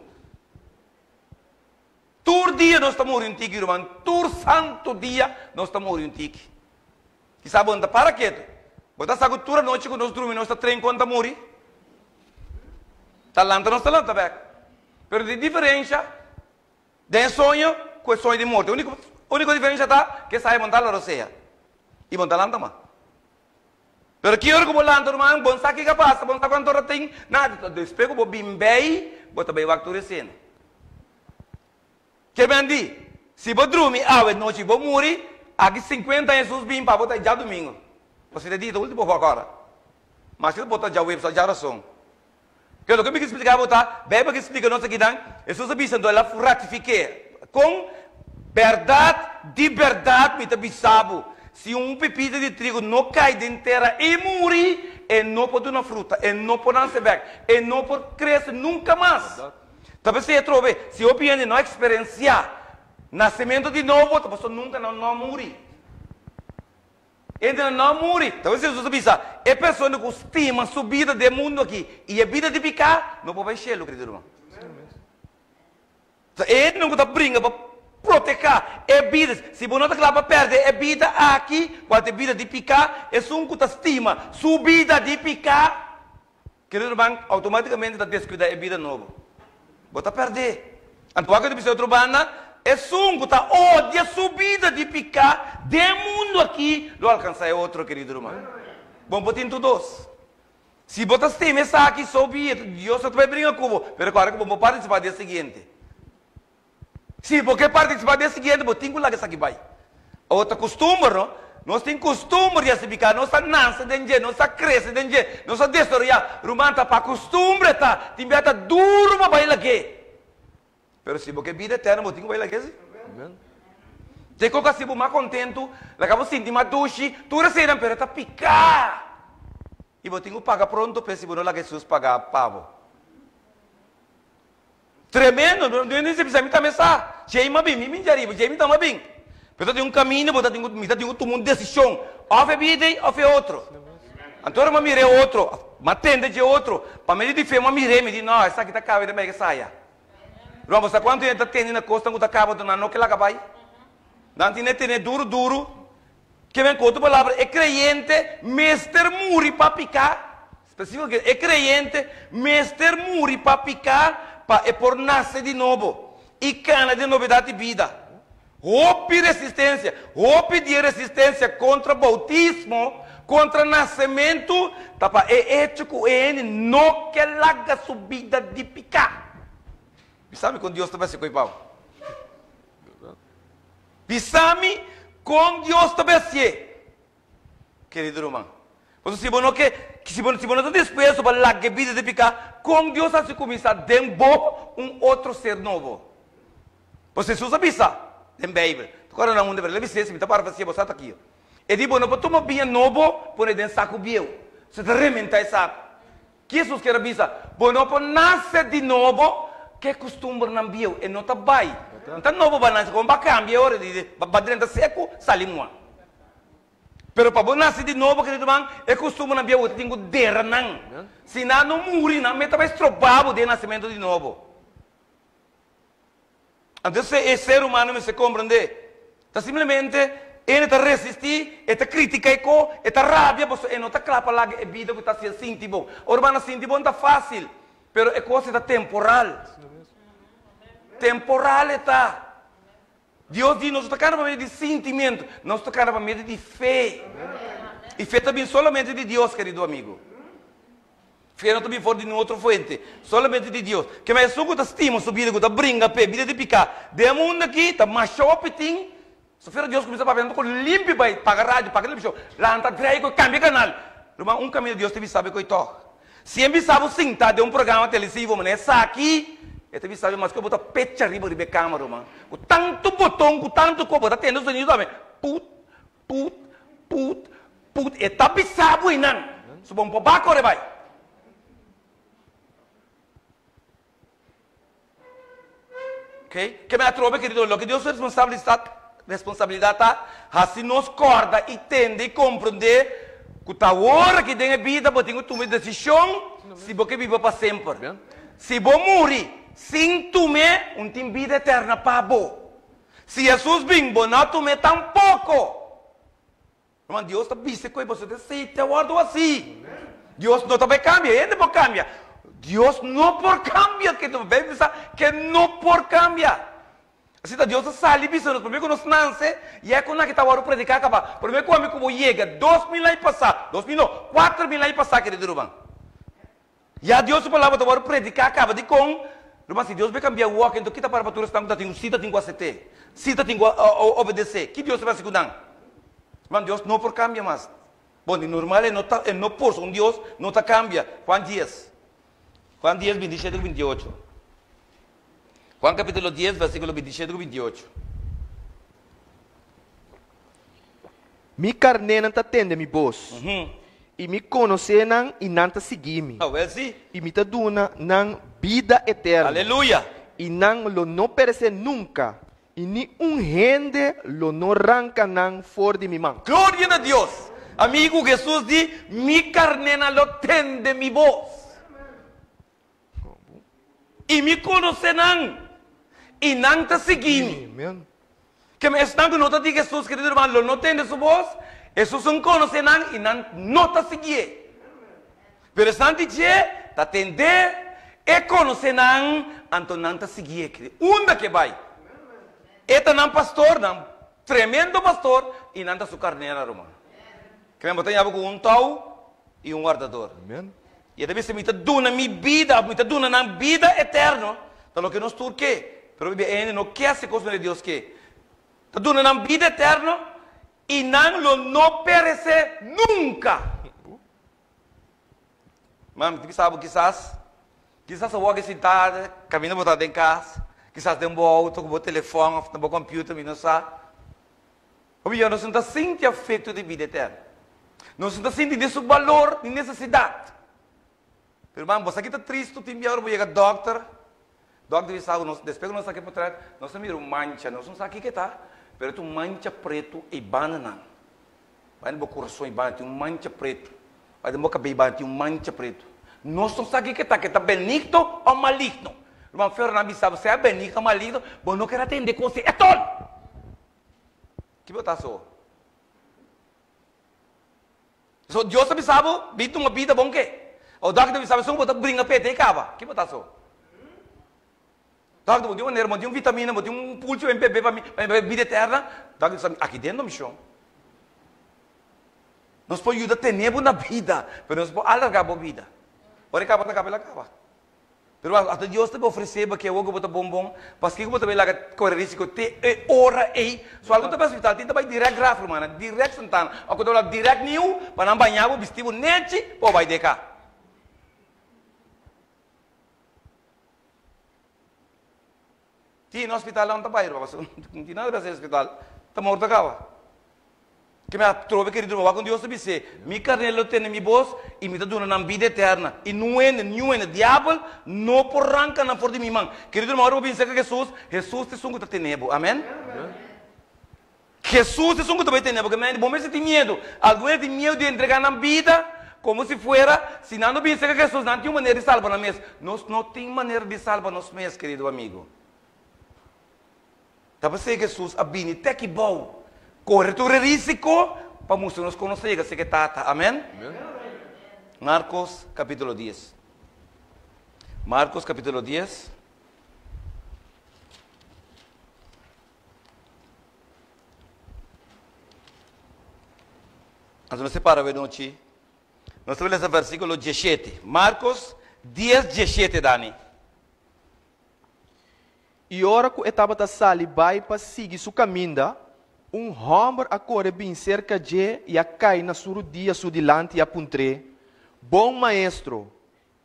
Tur dia nos ta muri un tiki, ruman. Tur santu dia nos ta muri un tiki. Kisa bo no ta para ketu. Bo ta sa ku tur anochi ku nos drumi nos ta tren kon ta muri? Ta lanta nos ta lanta bek. Pero di diferensha den e soño ku e soño di morto. Uniko uniko diferensha ta ke sa e bo no ta hala rosea i bo no ta lanta mas. Pero ki ora ku bo lanta ruman bo no sa kiko a pasa, bo no sa kuantu ora tin, nada. Despues ku bo bin bei bo ta bai wak tur esena. Ke ben di, si bo drumi awe nochi bo muri, aki sinkuenta aña Jesus bin pa bo ta djadumingu. Pasobra e dia ta ultimo wak ora. Maske bo ta djaweps of djarason. Ke loke mi ke splika bo ta, Beibel ke splika nos akinan, Jesus a bisa anto el a ratifik'é kon bèrdat di bèrdat mi ta bisa bo, si un pipita di trigo no kai den tera i muri, e no por duna fruta, e no por nase bèk, e no por krese nunka mas. Ta p'esei atrobe, si hopi hende no a eksperensiá nasementu di nobo, ta pasobra nunka nan no a muri. Hende no a muri. Ta wens Hesus a bisa, e persona ku stima su bida den mundu aki i e bida di piká, no por bai shelu, kerido ruman. Ta e hendenan ku ta bringa pa proteká e bida. Si bo no ta kla pa pèrdè e bida aki, kual ta e bida di piká, esun ku ta stima su bida di piká, kerido ruman, outomátikamente ta deskuidá e bida nobo. Bo ta pèrd'é. Anto wak ku ta bisa otro banda, Esun ku ta odia su bida di piká den mundu akí lo alkansá e otro, kerido ruman. Bon por tin tur dos. Si bo ta stima esaki, so be it, Dios no ta bai bringa ku bo, pero kòrda ku bo por partisipá di e siguiente. Si bo ke partisipá di e siguiente, bo tin ku laga esaki bai. Awor ta kustumber, no? Nos tin kustumber di hasi piká, nos a nase den dje, nos a krese den dje, nos a desaroyá. Ruman, ta pa kustumber ta, tin bia ta duru pa bai lag'é. Pero si bo ke bida eterno, bo tin ku bai lag'é si. Te ku hasi bo mas kontentu, laga bo sinti mas dushi, tur eseinan, pero ta piká. I bo tin ku paga pronto p'e si bo no laga Hesus paga pa bo. Tremendo! No no dice bisa mi tambe sa. Djei m'a bin, mi bin djariba, djei mi ta m'a bin. Pero ta tin un camino, bo ta tin cu, mi ta tin cu tuma un decision. Of e bida ei of e otro. Anto ora m'a mira e otro, m'a tende dje otro, pa medio di fe m'a mir'é, mi di, no, esaki ta caba, e ta bay ke saya. Ruman, bo sa cuanto hende ta tende na cosnan cu ta caba, anto nan no ke laga bay? Nan tin e tene duro duro. Ke men ku otro palabra, e kreyente mester muri pa piká, spesífiko, e kreyente mester muri pa piká pa e por nase di nobo i kana den nobedat di bida. Hopi resistensia, hopi di e resistensia kontra boutismo, kontra nasementu, ta pa e echo ku e hende no ke laga su bida di piká. Bisa mi kon Dios ta besi ku e pau. Bisa mi kon Dios ta besié, kerido ruman. Pasobra si bo no ke, si bo, si bo no ta dispuesto pa laga e bida di piká, kon Dios hasi kuminsá den bo un otro ser nobo? Pasobra Hesus a bisa den Beibel, ta kòrda nan unda, pero el a bis'é, si mi ta para fasié, bo sa ta aki. E di, Bo no por tuma biña nobo pone den saku bieu, se ta rementá e saku. Ki Hesus kier a bisa? Bo no por nase di nobo ku e kustumbernan bieu. E no ta bai. N ta nobo ba nase. Komo ba kambia e ora di ba drenta seku, sali mua. Pero pa bo nase di nobo, kerido ruman, e kustumbernan bieu bo ta tin ku dera nan. Si nan no muri, nan mester bai stroba bo den nasementu di nobo. Anto esei e ser humano mester komprendé. Ta simplemente ene ta resistí, e ta kritiká e ko, e ta rabia pasobra e no ta kla pa laga e bida ku ta hasié sinti bon. Ora bo a sinti bon ta fásil, pero e kos ei ta temporal. Temporal e ta. Dios di nos no ta kana pa medio di sintimentu, nos ta kana pa medio di fe. I fe ta bin solamente di Dios, kerido amigo. Fe no ta bin for di ningun otro fuente, solamente di Dios. Kema esun ku ta stima su bida, ku ta bringa p'e bida di piká den e mundu aki, ta masha hopi tin. Sofera Dios kuminsá papia, nan ta ku limpi bai paga radio, paga televishon, lanta drei ku kambia kanal. Ruman, un kaminda Dios ta bisa bo ku e tòg. Si e bisa bo sinta den un programa televisivo manera esaki, e ta bisa bo maske bo ta pecha riba riba e kama, ruman. Ku tantu boton, ku tantu kos, bo ta tende sonido tambe, put, Put, put, put, e ta bisa bo einan. So bo no por ba kore bai. Ok, ke mi atrobe kerido, loke Dios su responsabilidat, responsabilidat ta, hasi nos kòrda i tende i komprendé ku ta ora ki den e bida bo tin ku tuma e desishon si bo ke biba pa semper. Si bo muri sin tum'é, un tin bida eterna pa bo. Si Hesus bin, bo no a tum'é tampoko. Ruman, Dios ta bisa ku e boso ta seita wòrdu hasí. Dios no ta bai kambia, hende por kambia. Dios no por kambia, ke ta Beibel bisa ke no por kambia. Asina ta Dios ta sali bisa nos, promé ku nos nanse, ya ku nan ke ta wòrdu prediká kaba. Promé ku ami ku bo yega, 2000 aña pasá, 2000 no, 4000 aña pasá, kerido ruman. Ya Dios su palabra ta wòrdu prediká kaba. Dikon? Ruman, si Dios bai kambia wòk, enton kita para pa tur esnan ku ta tin ku si ta tin ku asept'é, si ta tin ku obedes'é? Ki Dios ta bai hasi ku nan? Ruman, Dios no por kambia mas. Bon, di normal e no ta, e no por, un Dios no ta kambia. Juan dies, Juan dies, 27 ku 28. Juan kapítulo dies, versíkulo 27 ku 28. Mi karnénan ta tende mi bos, i mi konosé nan i nan ta sigui mi. I mi ta duna nan bida eterno. Aleluya! I nan lo no peresé nunka, I ni un hende lo no ranka nan for di mi man. Gloria na Dios! Amigu, Hesus di, Mi karnénan lo tende mi bos. I mi konosé nan, i nan ta sigui mi. Keme esnan ku no ta di Hesus, kerido ruman, lo no tende su bos. Hesus un konosé nan i nan no ta siguié. Pero esnan di dje ta tendé, e konosé nan, anto nan ta siguié. Unda ku e bai, e ta nan pastor, nan tremendo pastor, i nan ta su karnera, ruman. Keme bo ta yaba ku un tou i un wardador. I e ta bisa, Mi ta duna mi bida, òf mi ta duna nan bida eterno, ta loke nos tur ke. Pero bibia e hende no ke hasi kos manera Dios ke. Ta duna nan bida eterno, i nan lo no peresé nunka. Ma mi ta bisa bo kisas, kisas awor ke sinta kaminda bo ta den kas, kisas den bo outo ku bo telefòn òf na bo kòmpiuter, mi no sa. Hopi bia nos no ta sinti afekto di bida eterno. Nos no ta sinti ni su balor ni nesesidat. Pero hermano, bo sa ki ta tristu tin bia ora bo yega dòkter, dòkter bisa bo nos, despues ku nos saka e potrèt, nos ta mira un mancha, nos no sa kiko e ta, pero e ta un mancha pretu ei bandanan. Bai na bo kurason i banda tin un mancha pretu. Bai den bo kabei banda tin un mancha pretu. Nos no sa kiko e ta, ke ta benigno o maligno. Ruman Fernand bisa bo, sea benigno o maligno, bo no ker atende kos ei etol! Ki bo ta so? So Dios ta bisa bo, bin tuma bida bon ke. O dòkter ta bisa bo, esun bo ta bringa pete i kaba. Ki bo ta so? Dòkter, bo tin un manera, bo tin un vitamina, bo tin un pulchi pa mi bebe pa mi pa mi bebe bida eterna? Dòkter bisa mi, aki den no mishon. Nos por yuda tene bo na bida, pero nos por alarga bo bida. Ora e kaba ta kaba, el a kaba. Pero hasta Dios ta ofresé bo ke awor ku bo ta bon bon, paske ku bo ta bai laga kore risiko te e ora ei. So algun ta bai hospital, tin ta bai dirèkt graf, rumannan, dirèkt Santana, òf ku ta bai dirèkt Nieuw, pa nan baña bo, bisti bo nechi, pa bo bai deka. Tin hospital nan ta bai ruman, pasobra no tin nada di hasi hospital, ta morto kaba. Ke mi a trobe kerido ruman, wak kon Dios ta bis'é, Mi karnel lo tende mi bos, i mi ta duna nan bida eterna, i niun hende, niun hende, diabel, no por ranka nan for di mi man. Kerido ruman, ora bo bin serka Hesus, Hesus ta esun ku ta tene bo. Amen. Hesus ta esun ku ta bai tene bo. Ke men, bo mester tin miedu. Algun hende tin miedu di entregá nan bida komo si fuera, si nan no bin serka Hesus, nan tin un manera di salba nan mes. Nos no tin manera di salba nos mes, kerido amigo. Ta p'esei Hesus a bini te aki bou, kore tur e risiko pa mustra nos kon nos ta yega serka e Tata. Amen? Markos kapítulo dies. Markos kapítulo dies. Anto nos ta para awe nochi. Nos ta lesa versíkulo diesshete. Markos dies diesshete, Dani. I ora ku e tabata sali bai pa sigui su kaminda, un hòmber a kore bin serka dje i a kai na su rudia su dilanti i a puntr'é, Bon Maestro,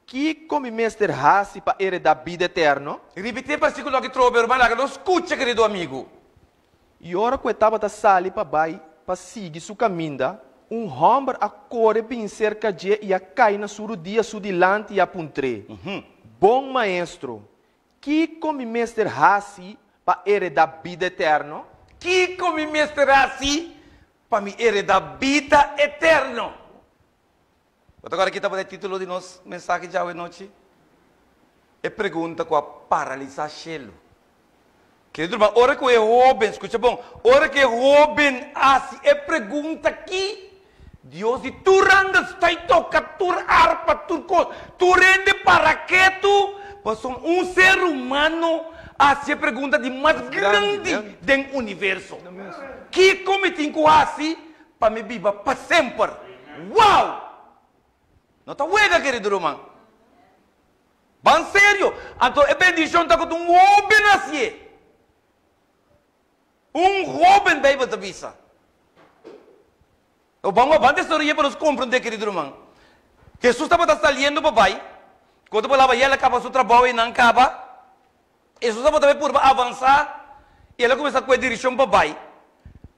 kiko mi mester hasi pa eredá bida eterno? Ripití e versíkulo aki trobe, ruman, laga nos skucha, kerido amigu. I ora ku e tabata sali pa bai pa sigui su kaminda, un hòmber a kore bin serka dje i a kai na su rudia su dilanti i a puntr'é, Bon Maestro, Kiko mi mester hasi pa heredá bida eterno? Kiko mi mester hasi pa mi heredá bida eterno? Bo ta kòrda ki tabata e título di nos mensahe djawe nochi? E pregunta ku a paralisá shelu. Kerido ruman, ora ku e hóben, skucha bon, ora ku e hóben hasi e pregunta aki, Dios di tur randa sta i toka tur arpa, tur kos, tur hende para ketu, pasobra un ser humano hasi e pregunta di mas grandi den universo, Kiko mi tin ku hasi pa mi biba pa semper? Wow! No ta wega, kerido ruman. Ban serio! Anto e bendishon ta ku ta un hóben hasié. Un hóben, Beibel ta bisa. Ban wak, ban desaroy'é pa nos komprendé, kerido ruman. Hesus tabata saliendo pa bai. Ku otro palabra, ya el a kaba su trabou einan kaba. Hesus tabata bai purba avansá i el a kuminsá ku e direkshon pa bai.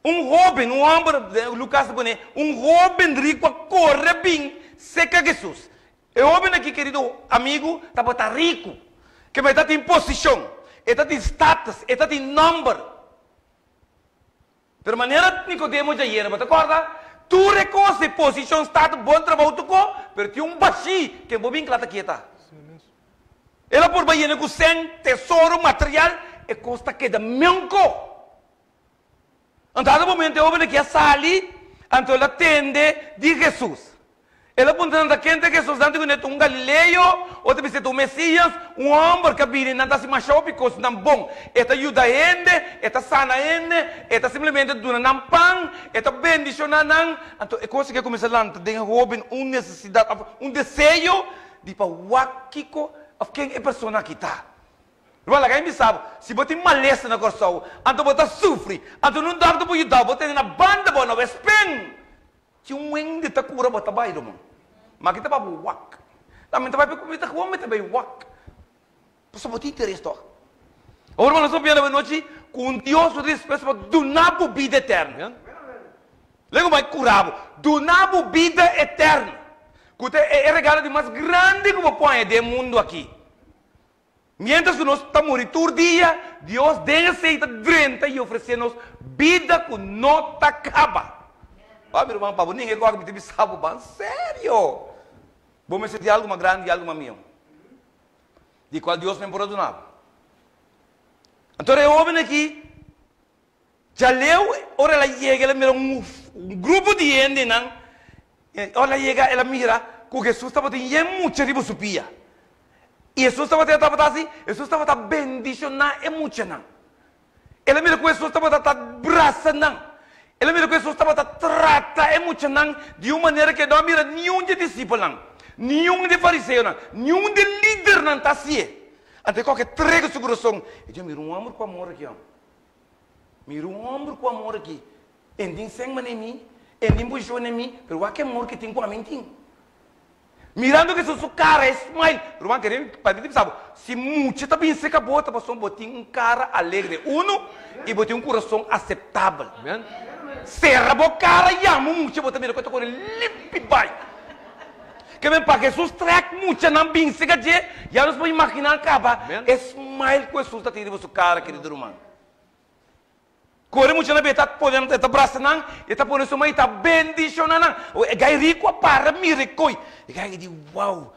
Un hóben, un hòmber, Lukas ta pone, un hóben riku a kore bin serka Hesus. E hóben aki, kerido amigu, tabata riku. Kema e ta tin posishon, e ta tin status, e ta tin nòmber. Pero manera Nicodemo dja yena, bo ta corda? Tur e cos di posicion, status, bon trabou tuco, pero tin un bashí ken bo bin cla ta kieta. El a purba yena cu cen, tesoro, material, e cos ta keda meunco. Anto ata momento e hoben aki a sali, anto el a tende di Jesus. El a puntra nan ta ken ta Jesus, nan ta ku ta un galileo, otro bisa ta un Mesias, un homber ku a bini, nan ta hasi masha hopi kosnan bon. E ta yuda hende, e ta sana hende, e ta simplemente duna nan pan, e ta bendishoná nan. Anto e kos aki a kuminsá lanta den e hoben un nesesidat òf un deseo di pa wak kiko òf ken e persona aki ta. Ruman, laga mi bisa bo, si bo tin malesa na Kòrsou, anto bo ta sufri, anto nun dòkter por yuda bo, bo tene na banda bo, no espen. Tin un hende ta kura bo ta bai ruman. Ma ki ta pa bo wak. Ta mi ta bai pa mi ta gewoon mi ta bai wak. Pasobra bo tin interes tog. Awor ruman nos ta papia anochi ku un Dios ku ta dispuesto pa duna bo bida eterno. Lei ku bai kura bo. Duna bo bida eterno. Ku ta e regalo di mas grandi ku bo por haña den e mundu aki. Miéntras ku nos ta muri tur dia, Dios den esei ta drenta i ofresé nos bida ku no ta kaba. Ba, mi ruman, pa bo ninga e kòke mi ta bisa bo, ban serio! Bo mester di algu mas grandi i algu mas mihó, di kual Dios men por a duna bo. Anto e hóben aki djaleu, ora el a yega el a mira un grupo di hendenan, ora el a yega el a mira ku Hesus tabatin yen mucha riba su pia. I Hesus tabata tabata hasi? Hesus tabata bendishoná e muchanan. El a mira ku Hesus tabata ta brasa nan. El a mira ku Hesus tabata trata e muchanan di un manera ku e no a mira niun di e disipelnan, niun di e fariseonan, niun di e lidernan ta hasié. Anto e koke trega su kurason. E di, Mira un hòmber ku amor aki. Mira un hòmber ku amor aki. E no tin sèn manera mi, e no tin posishon manera mi, pero wak e amor ku e tin ku ami tin. Mirando Jesus su cara e smile. Ruman kere pa mi bisa bo, si mucha ta bin seca bo ta pasobra bo tin un cara alegre uno y bo tin un curason aceptabel. Cera bo cara yama un mucha bo ta mira cu e ta core limpi bay. Ke men pa Jesus trek muchanan bin seca dje ya nos por imagina caba e smile cu Jesus ta tin riba su cara kerido ruman. Kore mucha na beta pone nan, e ta brasa nan, e ta pone su man i ta bendishona nan. E gai riku a para mira e koi. E gai di, wow!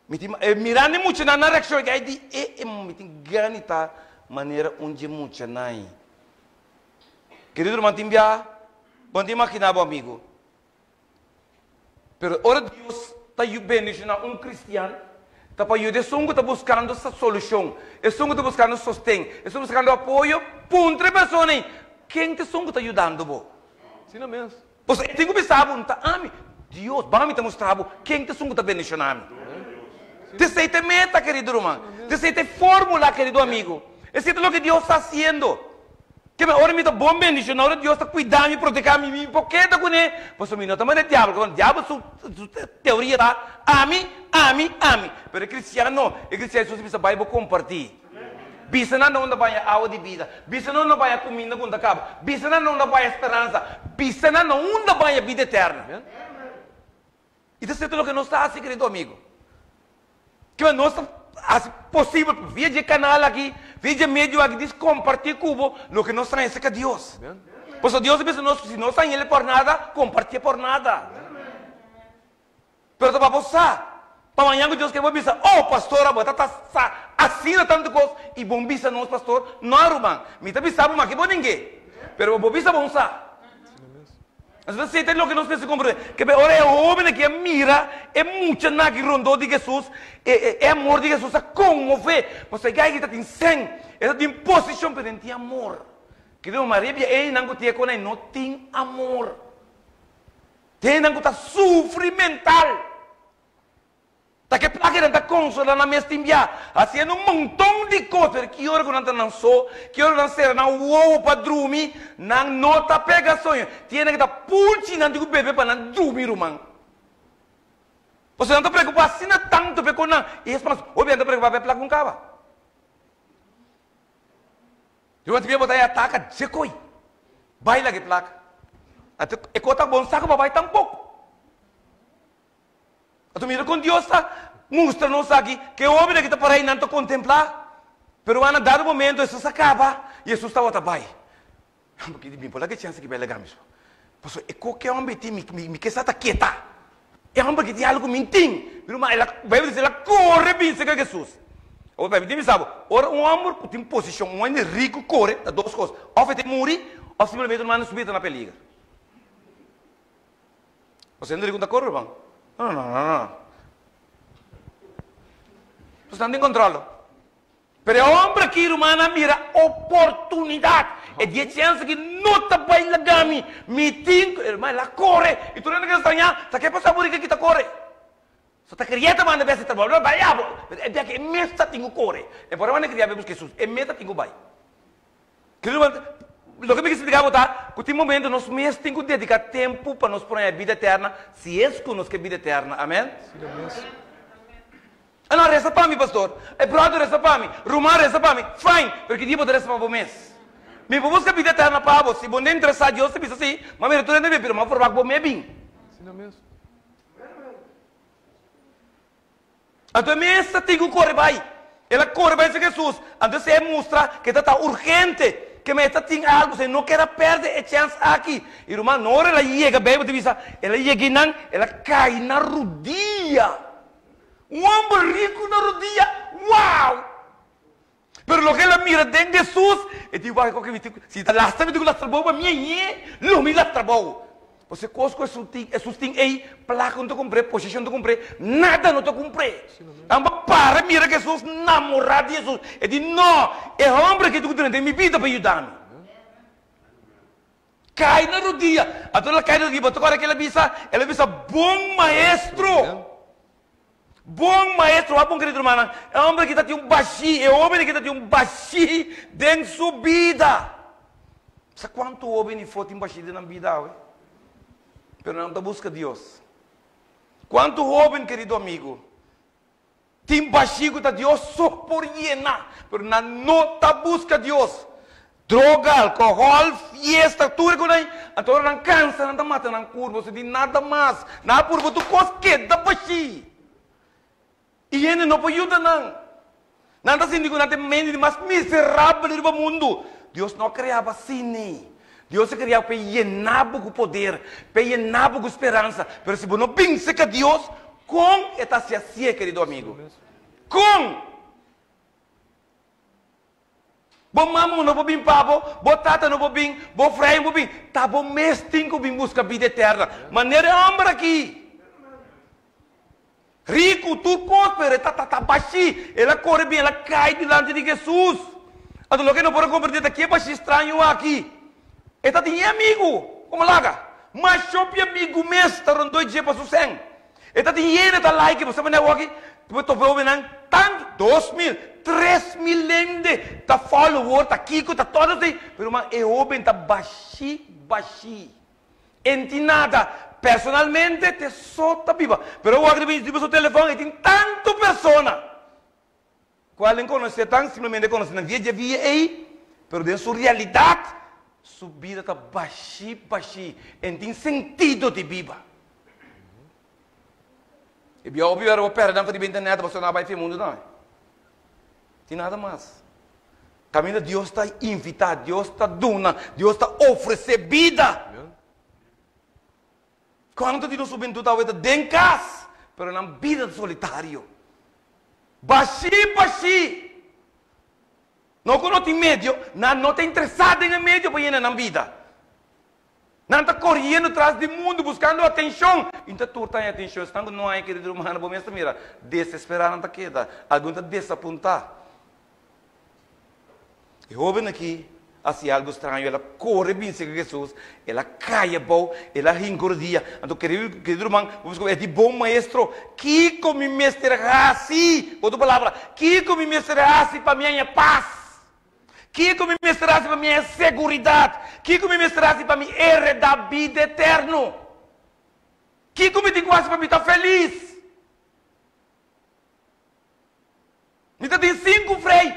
Mi tin, e mirando e muchanan nan reakshon, e gai di, e e mi tin gana di ta manera un dje muchanan ei. Kerido ruman, tin bia bo no ta imaginá bo amigu. Pero ora Dios ta bendishoná un kristian, ta pa yuda esun ku ta buskando solushon, esun ku ta buskando sosten, esun ku ta buskando apoyo, puntra e persona ei, Ken ta esun ku ta yudando bo? Asina mes. Pasobra e tin ku bisa bo, No ta ami. Dios, ban mi ta mustra bo ken ta esun ku ta bendishoná mi. Esei ta e meta, kerido ruman. Esei ta e fórmula, kerido amigo. Esei ta loke Dios ta hasiendo. Keme ora mi ta bon bendiciona, ora Dios ta cuida mi, proteha mi, mi por keda cune, pasobra mi no ta manda e diabel, pasobra diabel su su teoria ta ami, ami, ami. Pero e cristian no, e cristian Jesus a bisa bay bo comparti. Bisa nan na unda baña awa di bida, bisa nan unda baña cuminda cu no ta caba, bisa nan na unda baña speransa, bisa nan na unda baña bida eterna. I ta sierto loke nos ta hasi, kerido amigo. Kiba nos ta hasi posibel via dje kanal aki, via dje medio aki, di kompartí ku bo loke nos ta haña serka Dios. Pasobra Dios a bisa nos ku si nos haña el por nada, kompartié por nada. Pero ta pa bo sa, pa mañan ku Dios ke bo bisa, Oh, pastor, abo ta ta sa asina tantu kos i bo bisa nos, pastor? No, ruman, mi ta bisa bo, ma ke bo ningué. Pero bo bisa bo sa. Nos ta seta loke nos mester komprendé, ke ora e hóben aki a mira e muchanan aki rondó di Hesus, e e amor di Hesus a konmové. Pasobra e gai aki ta tin sèn, e ta tin posishon, pero e no tin amor. Kerido Maria bia einan ku tin e konai no tin amor. Tin einan ku ta sufri mental. Ta ke plaka nan ta konsolá nan mes tin bia, hasiendo un monton di kos, pero ki ora ku nan ta nan so, ki ora ku nan sera nan wowo pa drumi, nan no ta pega soño. Tin hende ku ta pulchi nan tin ku bebe pa nan drumi, ruman. Pasobra nan ta preokupá asina tantu pa e kon nan, i es mas, hopi nan ta preokupá pa e plaka ku kaba. Ruman tin bia bo ta e ataka dje koi, bai laga e plaka. Anto e kos ta bon sa ku bo a bai tampoko. Anto mira kon Dios ta mustra nos aki ku e hobennan ki ta para einan ta kontemplá. Pero a na dado momento Hesus a kaba i Hesus tabata bai. Mi por laga e chèns aki bai laga mi so. Pasobra e koke hòmber ei tin, mi ke sa ta keta. E hòmber aki tin algu ku mi no tin. Mi ruman, el a, Beibel ta bisa, el a kore bin serka Hesus. Awor mi tin bisa bo, ora un hòmber ku tin posishon, un hende riku kore, ta dos kos, òf e ta muri, òf simplemente un manda su bida ta na peliger. Pasobra hende riku no ta kore, ruman. No, no, no, no, no. Pasobra nan tin kòntròl. Pero e homber aki, ruman, a mira oportunidad. E di e chens aki no ta bai laga mi. Mi tin cu. Ruman, el a core. Y tur hende keda strañá, Ta ke pasa bo rica aki ta core? So ta kria ta manda bes e trabou. No, bai abo. Pero e bia ki e mes ta tin cu core. E por a manda kria bai busca Jesus. E mes ta tin cu bai. Kerido ruman, loke mi ke splika bo ta cu tin momento nos mes tin cu dedica tempo pa nos por haña bida eterna, si es cu nos ke bida eterna. Amen? A no, resa pa mi, pastor. E brother resa pa mi. Ruman resa pa mi. Fine, pero ki dia bo ta resa pa bo mes? Mi por buska bida eterna pa bo. Si bo no interesá, Dios ta bisa si, ma mira tur hende bin, pero mi a forma ku bo me bin. Asina mes. Anto e mes ta tin ku kore bai. El a kore bai serka Hesus. Anto esei a mustra ku e ta ta urgente, ke mester tin algu. Esei no ker a pèrdè e chèns aki. I ruman, no ora el a yega, Beibel ta bisa, el a yega einan, el a kai na rudia. Un homber riku na rodia, wow! Pero loke el a mira den Jesus, e di, wak, koke mi tin ku, si ta lastra mi tin ku lastra bou pa mi añe, lo mi lastra bou. Pasobra e kos ku Jesus tin, Jesus tin ei, plaka no ta kumpr'é, posishon no ta kumpr'é, nada no ta kumpr'é. Nan bo para mira Jesus, namorá di Jesus. E di, no, e homber aki tin ku drenta den mi bida pa yuda mi. Kai na rodia. Anto el a kai na rodia. Bo ta kòrda ke el a bisa? El a bisa, Bon maestro! Bon maestro! Wak bon, kerido rumannan, e hòmber aki ta tin un bashí, e hóben aki ta tin un bashí den su bida. Sa kuantu hóben ifó tin bashí den nan bida awe? Pero nan no ta buska Dios. Kuantu hóben, kerido amigu, Tin bashí ku ta Dios so por yena, pero nan no ta buska Dios. Droga, alkohòl, fiesta, tur e kosnan ei, anto ora nan kansa nan ta mata nan kurpo, sin tin nada mas. Nan a purba tur kos keda bashí. I hende no por yuda nan. Nan ta sinti ku nan ta e mente di mas miserabel riba mundu. Dios no a krea bo asina. Dios a krea bo pa e yena bo ku poder, pa e yena bo ku speransa. Pero si bo no bin serka Dios, kon e ta hasi asie, kerido amigu? Kon? Bo mama no por bin pa bo, bo tata no por bin, bo frei no por bin. Ta bo mes tin ku bin buska bida eterna. Manera e hòmber aki. Riku, tur kos, pero e ta ta bashí. El a kore bin, el a kai dilanti di Hesus. Anto loke no por a komprendé ta ke bashí straño aki. E ta tin e amigu, komo laga. Masha hopi amigu mes ta rondó dje pa su sèn. E ta tin hende ta like, bo sa manera awor aki, bo topa hobennan tantu, 2000, 3000 hende ta follower, ta kiko, ta todo esei, pero man e hoben ta bashí bashí. E no tin nada. Personalmente te so ta biba. Pero wak riba riba su telefon e tin tantu persona cual en conoce tan simplemente conoce nan via dje via ey, pero den su realidad su bida ta bashi bashi. E no tin sentido di biba. E bia hopi ora bo perde nan for riba internet pasobra nan a bay fin mundo tambe. Tin nada mas. Kaminda Dios ta invitá, Dios ta duna, Dios ta ofresé bida. Kuantu di nos hubentut awe ta den kas, pero nan bida ta solitario. Bashí, bashí. No ku no tin medio, nan no ta interesá den e medio pa yena nan bida. Nan ta koriendo tras di mundu buskando atenshon. I ta tur ta haña atenshon. Esnan ku no haña, kerido rumannan, bo mes ta mira, desesperá nan ta keda. Algun ta desapuntá. E hóben akí a hasi algu straño. El a kore bin serka Hesus, el a kai abou, el a hinka rodia. Anto, kerido, kerido ruman, bo mes komo e di, Bon Maestro, kiko mi mester hasi? Ku otro palabra, kiko mi mester hasi pa mi haña pas? Kiko mi mester hasi pa mi haña seguridat? Kiko mi mester hasi pa mi heredá bida eterno? Kiko mi tin ku hasi pa mi ta felis? Mi ta tin sinku frei,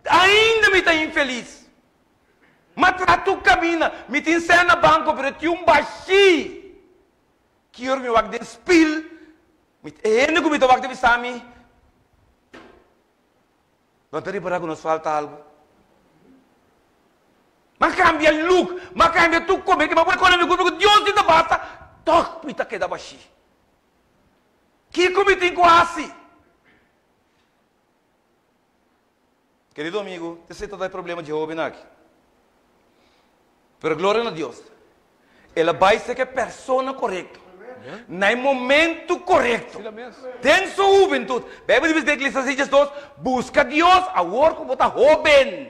ainda mi ta infelis. M'a traha tur kaminda, mi tin sèn na banko, pero e tin un bashí. Ki ora mi wak den spil, mi e hende ku mi ta wak ta bisa mi, No ta ripará ku nos falta algu? M'a kambia look, m'a kambia tur kome, m'a pone kos na mi kurpa ku Dios di ta basta, tòg mi ta keda bashí. Kiko mi tin ku hasi? Kerido amigu, esei ta e problema dje hóben aki. Pero gloria na Dios, el a bai serka e persona korekto, na e momento korekto, den su hubentut. Beibel ta bisa den Eklesiastes 2, Buska Dios awor ku bo ta hóben,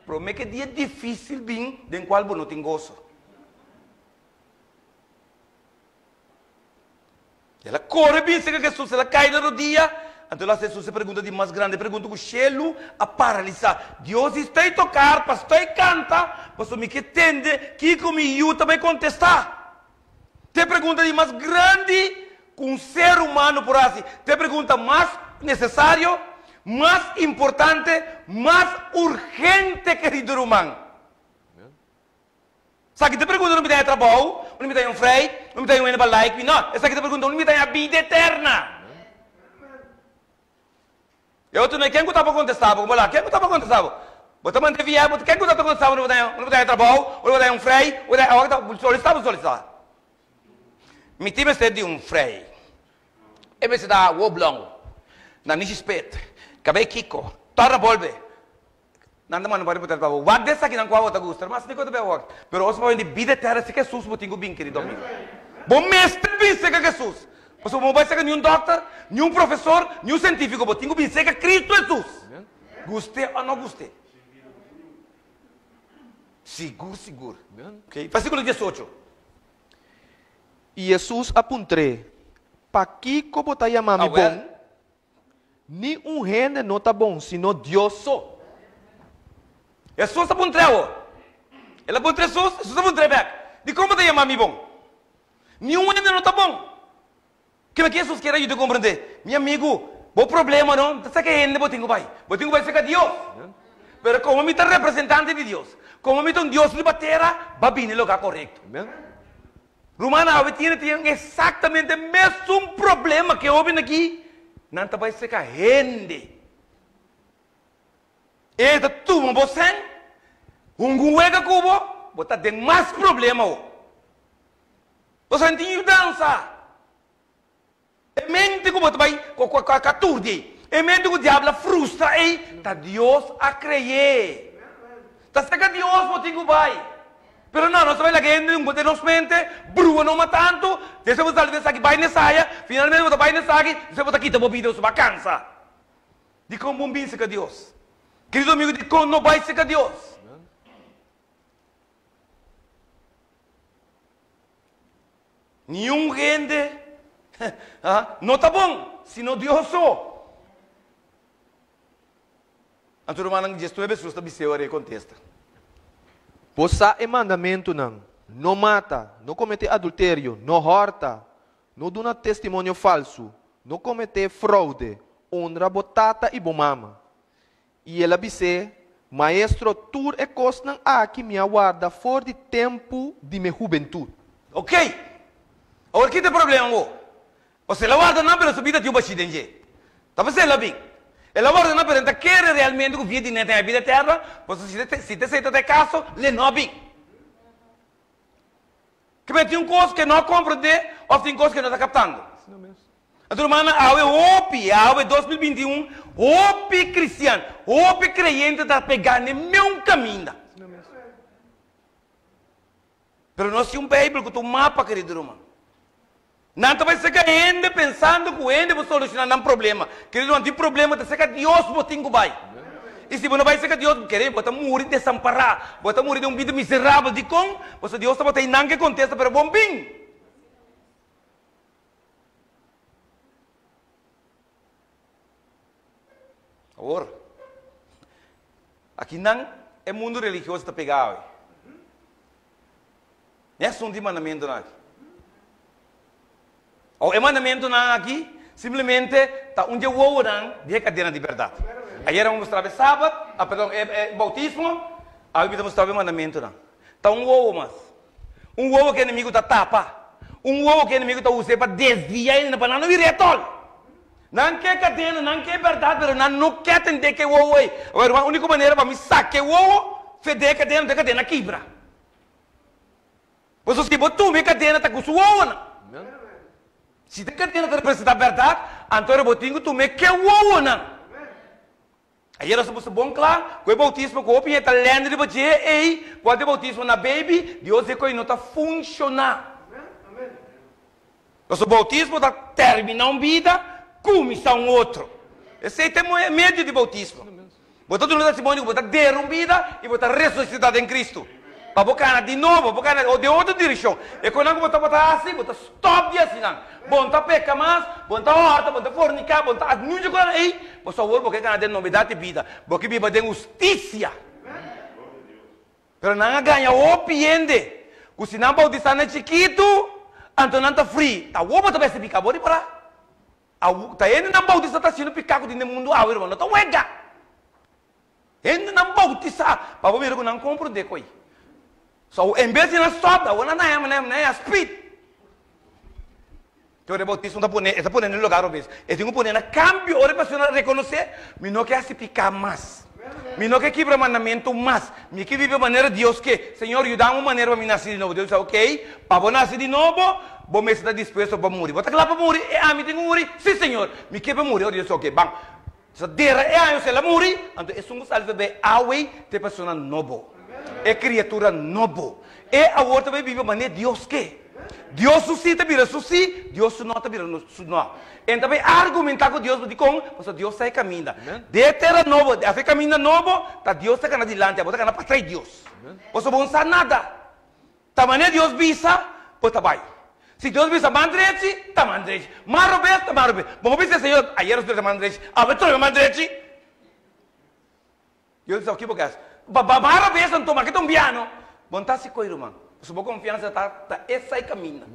promé ku e dia difísil bin den kual bo no tin goso. El a kore bin serka Hesus, el a kai na rodia, anto el a hasi Hesus e pregunta di mas grandi, e pregunta ku shelu a paralisá. Dios di stoi toka arpa, stoi kanta, pasobra mi ke tende kiko mi yu ta bai kontestá. Ta e pregunta di mas grandi ku un ser humano por hasi, ta e pregunta mas nesesario, mas importante, mas urgente, kerido ruman. Esaki ta pregunta unda mi ta haña trabou, unda mi ta haña un frei, unda mi ta haña un hende pa like mi. No, esaki ta pregunta unda mi ta haña bida eterna. E otro no, ken ku ta pa kontestá bo? Bo la, ken ku ta pa kontestá bo? Bo ta manda via, bo ken ku ta kontestá bo unda bo ta haña, unda bo ta haña trabou, unda bo ta haña un frei, unda bo ta haña, solisitá bo solisitá. Mi tin mester di un frei. E mester ta wou blongo, nanishi spet, kabei kiko, torna bolbe. Nan ta manda pa reportero pa bo wak di esakinan ku abo ta gusta. Mas mi ku ta bai wak. Pero ora bo bai di bida eterna si Jesus bo tin ku bin kerido amigo. Bo mester bin serka Jesus. Pasobra bo no bai serka niun dokter, niun profesor, niun sientifiko. Bo tin ku bin serka Cristo Jesus. Guste o no guste. Sigur sigur. Ok, versikulo diesocho. I Jesus a puntr'é, Pakiko bo ta yama mi bon? Ni un hende no ta bon sino Dios so. Hesus a puntr'é awor. El a puntra Hesus, Hesus a puntr'é bèk, Dikon bo ta yama mi bon? Ni un hende no ta bon. Kiko ki Hesus kier a yuda komprendé? Mi amigu, bo problema no ta serka hende bo tin ku bai. Bo tin ku bai serka Dios. Pero komo mi ta representante di Dios, komo mi ta un Dios riba tera, bo a bini e lugá korekto. Rumannan, awe tiene tin exactamente mesun problema ke hoben aki, nan ta bai seka hende. E ta tuma bo sen, hunga un wega ku bo, bo ta den mas problema awo. Pasobra nan tin yudansa. E mente ku bo ta bai ka turdi ei, e mente ku diabel a frustra ei, ta Dios a krey'é. Ta serka Dios bo tin ku bai. Pero no, nos ta bai laga hende un den nos mente, brua no mas tantu, despues bo ta sali di esaki bai nesaya, finalmente bo ta bai nesaki, despues bo ta kita bo bida, bo a kansa. Dikon bo bin serka Dios? Kerido amigo, dikon no bai serka Dios? Niun hende no ta bon, sino Dios so. Anto rumannan diesnuebe Hesus ta bis'é ora e kontesta. Bo sa e mandamentunan, No mata, no kometé adulterio, no hòrta, no duna testimonio falsu, no kometé froude, onra bo tata i bo mama. I el a bis'é, Maestro, tur e kosnan aki mi a warda for di tempu di mi hubentut. Ok. Awor ki ta e problema bo? Pasobra el a warda nan pero su bida tin un bashí den dje. Ta p'esei el a bin. El a warda nan pero el ta kere realmente ku bida di nan ta e bida eterna, pasobra si ta si ta esei ta ta e kaso, le no a bin. Kibé tin un kos ku e no a komprendé òf tin kos ku e no ta kaptando. Anto rumannan, awe hopi, awe 2021, hopi kristian, hopi kreyente ta pegá n'e meun kaminda. Pero nos tin un Beibel ku ta un mapa, kerido ruman. Nan ta bai seka hende pensando ku hende por solushoná nan problema. Kerido ruman, tin problema ta seka Dios bo tin ku bai. I si bo no bai seka Dios, bo kere bo ta muri desampará, bo ta muri den un bida miserabel. Dikon? Pasobra Dios tabata einan ke kontesta, pero bon bin. Awor, akinan e mundu religioso ta pega awe. E asuntu di mandamentunan aki. Awor, e mandamentunan aki simplemente ta un dje wowonan di e kadena di bèrdat. Ayera mi a mustra bo e sabat, ah perdon, e boutismo, awe mi ta mustra bo e mandamentunan. Ta un wowo mas. Un wowo ku e enemigu ta tapa. Un wowo ku e enemigu ta us'é pa desviá hende pa nan no bira etòl. Nan ke kadena, nan ke bèrdat, pero nan no ke atendé ku e wowo ei. Awor, ruman, úniko manera pa mi saka e wowo. fed'é kadena, anto e kadena kibra. Pasobra si bo tuma e kadena ta ku su wowonan. Si e kadena ta representá bèrdat, anto ora bo tin ku tuma e ke wowonan. Ayer nos a puso bon kla ku e boutismo ku hopi hende ta lende riba dje ei, kual ta e boutismo na baby, Dios di koe no ta funshoná. Pasobra boutismo ta terminá un bida, kuminsá un otro. Esei ta e medio di boutismo. Bo ta duna testimonio ku bo ta dera un bida i bo ta resusitá den Kristu. Pa bo kana di nobo, bo kana den otro direkshon. E konan ku bo tabata hasi, bo ta stòp di hasi nan. Bo no ta peka mas, bo no ta hòrta, bo no ta forniká, bo no ta hasi nunca konan ei. Pasobra awor bo ke kana den nobedat di bida. Bo ke biba den hustisia. Pero nan a gaña hopi hende ku si nan boutisá na chikitu, anto nan ta fri. Ta awor bo ta mester pika bo ripará? Awo ta hendenan boutisá ta hasiendo piká ku tin den mundu awe, ruman. No ta wega. Hendenan boutisá pa bo mira ku nan komprondé ku ei. So en bes di nan stòp, awor nan ta hèmè nan hèmè speed. Te ora e boutismo ta pone, e ta pone na e lugar robes. E tin ku pone na kambio ora e persona rekonosé, Mi no ke hasi piká mas. Mi no ke kibra mandamentu mas. Mi ke biba manera Dios ke. Señor, yuda mi un manera pa mi nase di nobo. Dios bisa, Okey, pa bo nase di nobo, bo mester ta dispuesto pa muri. Bo ta kla pa muri? E ami tin ku muri? Si, Señor, mi ke pa muri. Ora Dios bisa, Okey, ban. Sa dera e aña el a muri, anto esun ku sali ta bay awey ta e persona nobo, e kriatura nobo. E awor ta bay biba manera Dios ke. Dios su si ta bira su si, Dios su no ta bira su no. E ta bay argumenta ku Dios, dikon? Pasobra Dios sa e kaminda. Den e tera nobo, of e kaminda nobo, ta Dios ta kana dilanti, abo ta kana patras Dios. Pasobra bo no sa nada. Ta manera Dios bisa, bo ta bai. Si Dios bisa man drechi, ta man drechi. Man robes, ta man robes. Bo no bisa, Señor, ayer nos ta man drechi, awe trobe man drechi. Dios bisa, oke bo ke hasi? Ba ba man robes anto, ma ke ta un biano. Bo no ta hasi koi, ruman. Pasobra bo konfiansa ta ta esai kaminda.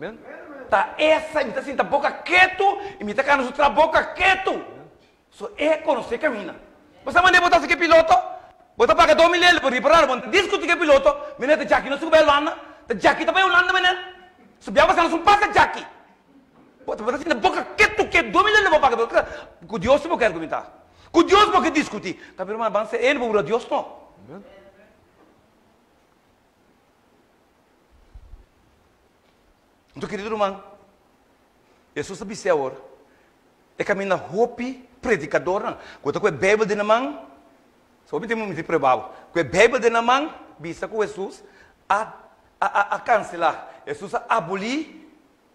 Ta esai, mi ta sinta boka ketu i mi ta kana su tra boka ketu. So e konosé kaminda. Bo sa manera bo ta hasi ku e piloto? Bo ta paga 2000 euro pa ripará, bo no ta diskutí ku e piloto, Meneer ta djaki no subi bai Hulanda, ta djaki ta bai Hulanda meneer. Su bia pasá no sun pasa djaki. Bo ta sinta boka ketu ketu, 2000 euro bo paga, ku Dios si bo ke argumentá, ku Dios bo ke diskutí. Ta mi ruman ban ser bo bura Dios no. Anto kerido ruman, Hesus a bis'é awor, E kaminda hopi predikadornan ku ta ku e Beibel den nan man, so mi tin mi tin prueba bo, ku e Beibel den nan man bisa ku Hesus a a a kanselá, Hesus a abolí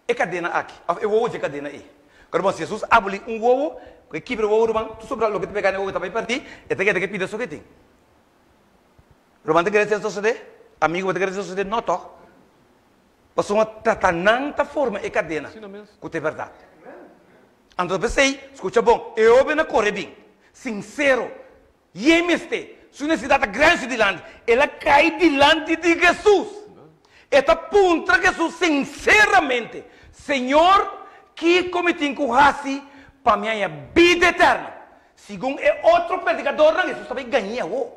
e kadena aki, òf e wowo dje kadena ei. Kòrda bon, si Hesus abolí un wowo, ku e kibra e wowo ruman, tur sobra loke ta pegá na e wowo ta bai pèrdí, e ta keda ku e pida so ku e tin. Ruman ta kere esei sosodé? Amigu bo ta kere esei sosodé? No tòg. Pasobra ta ta nan ta forma e kadena ku ta e bèrdat. Anto p'esei, skucha bon, e hóben a kore bin, sinsero, yen mester, su nesesidat ta grandi su dilanti, el a kai dilanti di Hesus. E ta puntra Hesus sinseramente, Señor, kiko mi tin ku hasi pa mi haña bida eterno? Segun e otro predikadornan, Hesus ta bai gañ'é awor.